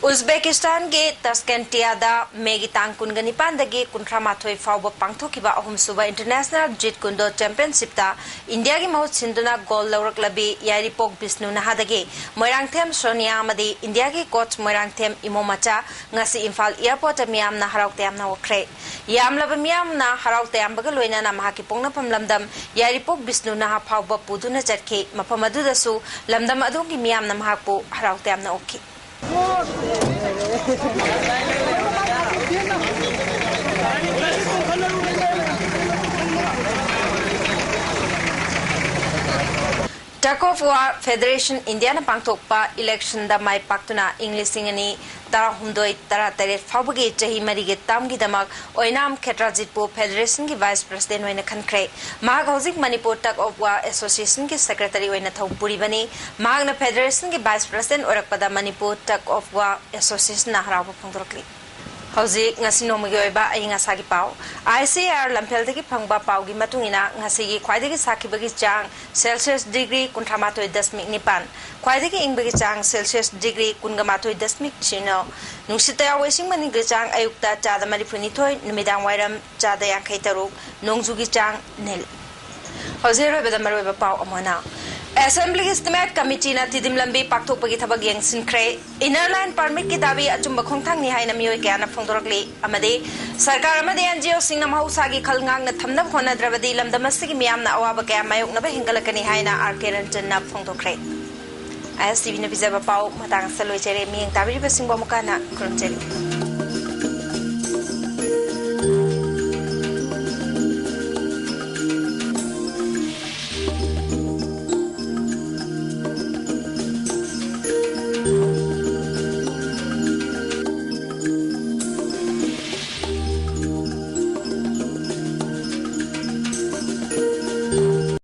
ꯎꯖꯕꯦꯀꯤꯁꯇꯥꯟꯒꯤ ꯇꯁꯀꯦꯟꯇꯤꯌꯥꯗ ꯃꯦꯒꯤ ꯇꯥꯡ ꯀꯨꯟꯒ ꯅꯤꯄꯥꯟꯗꯒꯤ ꯀꯨꯟꯊ꯭ꯔꯥ ꯃꯥꯊꯣꯏ ꯐꯥꯎꯕ ꯄꯥꯡꯊꯣꯛꯈꯤꯕ ꯑꯍꯨꯝꯁꯨꯕ ꯏꯟꯇꯔꯅꯦꯁꯅꯦꯜ ꯖꯤꯠ ꯀꯨꯟꯗꯣ ꯆꯦꯝꯄꯤꯌꯟꯁꯤꯞꯇ ꯏꯟꯗꯤꯌꯥꯒꯤ ꯃꯍꯨꯠ ꯁꯤꯟꯗꯨꯅ ꯒꯣꯜ ꯂꯧꯔꯛꯂꯕꯤ ꯌꯥꯏꯔꯤꯄꯣꯛ ꯕꯤꯁꯅꯨ ꯅꯍꯥꯗꯒꯤ ꯃꯣꯏꯔꯥꯡꯊꯦꯝ ꯁꯣꯅꯤꯌꯥ ꯑꯃꯗꯤ ꯏꯟꯗꯤꯌꯥꯒꯤ ꯀꯣꯆ ꯃꯣꯏꯔꯥꯡꯊꯦꯝ ꯏꯃꯣꯃꯆꯥ ꯉꯁꯤ ꯏꯝꯐꯥꯜ ꯑꯦꯌꯔꯄꯣꯔꯠꯇ ꯃꯤꯌꯥꯝꯅ ꯍꯔꯥꯎ ꯇꯌꯥꯝꯅ ꯑꯣꯛꯈ꯭ꯔꯦ꯫ ꯌꯥꯝꯂꯕ ꯃꯤꯌꯥꯝꯅ ꯍꯔꯥꯎ ꯇꯌꯥꯝꯕꯒ ꯂꯣꯏꯅꯅ ꯃꯍꯥꯛꯀꯤ ꯄꯣꯛꯅꯐꯝ ꯂꯝꯗꯝ ꯌꯥꯏꯔꯤꯄꯣꯛ ꯕꯤꯁꯅꯨ ꯅꯍꯥ ꯐꯥꯎꯕ ꯄꯨꯗꯨꯅ ꯆꯠꯈꯤ꯫ ꯃꯐꯝ ꯑꯗꯨꯗꯁꯨ ꯂꯝꯗꯝ ꯑꯗꯣꯝꯒꯤ ꯃꯤꯌꯥꯝꯅ ꯃꯍꯥꯛꯄꯨ ꯍꯔꯥꯎ ꯇꯌꯥꯝꯅ ꯑꯣꯛꯈꯤ꯫ Tug of War Federation ꯏꯟꯗꯤꯌꯥꯅ ꯄꯥꯡꯊꯣꯛꯄ ꯏꯂꯦꯛꯁꯟꯗ ꯃꯥꯏ ꯄꯥꯛꯇꯨꯅ ꯏꯪ ꯂꯤꯁꯤꯡ ꯑꯅꯤ ꯇꯔꯥꯍꯨꯝꯗꯣꯏ ꯇꯔꯥꯇꯔꯦꯠ ꯐꯥꯎꯕꯒꯤ ꯆꯍꯤ ꯃꯔꯤꯒꯤ ꯇꯥꯝꯒꯤꯗꯃꯛ ꯑꯣꯏꯅꯥꯝ ꯈꯦꯇ꯭ꯔꯥꯖꯤꯠꯄꯨ ꯐꯦꯗꯔꯦꯁꯟꯒꯤ ꯚꯥꯏꯁ ꯄ꯭ꯔꯁꯤꯗꯦꯟ ꯑꯣꯏꯅ ꯈꯟꯈ꯭ꯔꯦ꯫ ꯃꯍꯥꯛ ꯍꯧꯖꯤꯛ ꯃꯅꯤꯄꯨꯔ ꯇꯒ ꯑꯣꯐ ꯋꯥꯔ ꯑꯦꯁꯣꯁꯤꯌꯦꯁꯟꯒꯤ ꯁꯦꯀ꯭ꯔꯦꯇꯔꯤ ꯑꯣꯏꯅ ꯊꯧ ꯄꯨꯔꯤꯕꯅꯤ꯫ ꯃꯍꯥꯛꯅ ꯐꯦꯗꯔꯦꯁꯟꯒꯤ ꯚꯥꯏꯁ ꯄ꯭ꯔꯁꯤꯗꯦꯟ ꯑꯣꯏꯔꯛꯄꯗ ꯃꯅꯤꯄꯨꯔ ꯇꯒ ꯑꯣꯐ ꯋꯥꯔ ꯑꯦꯁꯣꯁꯤꯌꯦꯁꯟꯅ ꯍꯔꯥꯎꯕ ꯐꯣꯡꯗꯣꯔꯛꯂꯤ꯫ ꯍꯧꯖꯤꯛ ꯉꯁꯤ ꯅꯣꯡꯃꯒꯤ ꯑꯣꯏꯕ ꯑꯏꯪ ꯑꯁꯥꯒꯤ ꯄꯥꯎ꯫ ꯑꯥꯏ ꯁꯤ ꯑꯦ ꯑꯥꯔ ꯂꯝꯐꯦꯜꯗꯒꯤ ꯐꯪꯕ ꯄꯥꯎꯒꯤ ꯃꯇꯨꯡ ꯏꯟꯅ, ꯉꯁꯤꯒꯤ ꯈ꯭ꯋꯥꯏꯗꯒꯤ ꯁꯥꯈꯤꯕꯒꯤ ꯆꯥꯡ ꯁꯦꯜꯁꯤꯌꯁ ꯗꯤꯒ꯭ꯔꯤ ꯀꯨꯟꯊ꯭ꯔꯥ ꯃꯥꯊꯣꯏ ꯗꯁꯃꯤꯛ ꯅꯤꯄꯥꯟ, ꯈ꯭ꯋꯥꯏꯗꯒꯤ ꯏꯪꯕꯒꯤ ꯆꯥꯡ ꯁꯦꯜꯁꯤꯌꯁ ꯗꯤꯒ꯭ꯔꯤ ꯀꯨꯟꯒ ꯃꯥꯊꯣꯏ ꯗꯁꯃꯤꯛ ꯁꯤꯅꯣ, ꯅꯨꯡꯁꯤꯠꯇ ꯌꯥꯎꯕ ꯏꯁꯤꯡ ꯃꯅꯤꯟꯒꯤ ꯆꯥꯡ ꯑꯌꯨꯛꯇ ꯆꯥꯗ ꯃꯔꯤꯐꯨ ꯅꯤꯊꯣꯏ, ꯅꯨꯃꯤꯗꯥꯡ ꯋꯥꯏꯔꯝ ꯆꯥꯗ ꯌꯥꯡꯈꯩ ꯇꯔꯨꯛ, ꯅꯣꯡꯖꯨꯒꯤ ꯆꯥꯡ ꯅꯤꯜ꯫ ꯍꯧꯖꯤꯛ ꯑꯔꯣꯏꯕꯗ ꯃꯔꯨꯑꯣꯏꯕ ꯄꯥꯎ ꯑꯃꯨꯛ ꯍꯟꯅ꯫ ꯑꯦꯁꯦꯝꯕ꯭ꯂꯤꯒꯤ ꯁ꯭ꯇꯦꯃꯦꯠ ꯀꯃꯤꯇꯤꯅ ꯇꯤꯗꯤꯝ ꯂꯝꯕꯤ ꯄꯥꯛꯊꯣꯛꯄꯒꯤ ꯊꯕꯛ ꯌꯦꯡꯁꯤꯟꯈ꯭ꯔꯦ꯫ ꯏꯅꯔ ꯂꯥꯏꯟ ꯄꯥꯔꯃꯤꯠꯀꯤ ꯗꯥꯕꯤ ꯑꯆꯨꯝꯕ ꯈꯣꯡꯊꯥꯡꯅꯤ ꯍꯥꯏꯅ ꯃꯤꯑꯣꯏ ꯀꯌꯥꯅ ꯐꯣꯡꯗꯣꯔꯛꯂꯤ ꯑꯃꯗꯤ ꯁꯔꯀꯥꯔ ꯑꯃꯗꯤ ꯑꯦꯟ ꯖꯤ ꯑꯣꯁꯤꯡꯅ ꯃꯍꯧꯁꯥꯒꯤ ꯈꯜ ꯉꯥꯛꯅ ꯊꯝꯅꯕ ꯍꯣꯠꯅꯗ꯭ꯔꯕꯗꯤ ꯂꯝꯗꯝ ꯑꯁꯤꯒꯤ ꯃꯤꯌꯥꯝꯅ ꯑꯋꯥꯕ ꯀꯌꯥ ꯃꯥꯌꯣꯛꯅꯕ ꯍꯦꯟꯒꯠꯂꯛꯀꯅꯤ ꯍꯥꯏꯅ ꯑꯥꯔ ꯀꯦ ꯔꯟꯖꯟꯅ ꯐꯣꯡꯗꯣꯛꯈ꯭ꯔꯦ꯫ ꯑꯥꯏ ꯑꯦꯁ ꯇꯤ ꯚꯤꯅ ꯄꯤꯖꯕ ꯄꯥꯎ ꯃꯇꯥꯡ ꯑꯁꯤꯗ ꯂꯣꯏꯖꯔꯦ꯫ ꯃꯤꯠꯌꯦꯡ ꯇꯥꯕꯤꯔꯤꯕꯁꯤꯡꯕꯨ ꯑꯃꯨꯛꯀ ꯍꯟꯅ ꯈꯨꯔꯨꯝꯖꯔꯤ꯫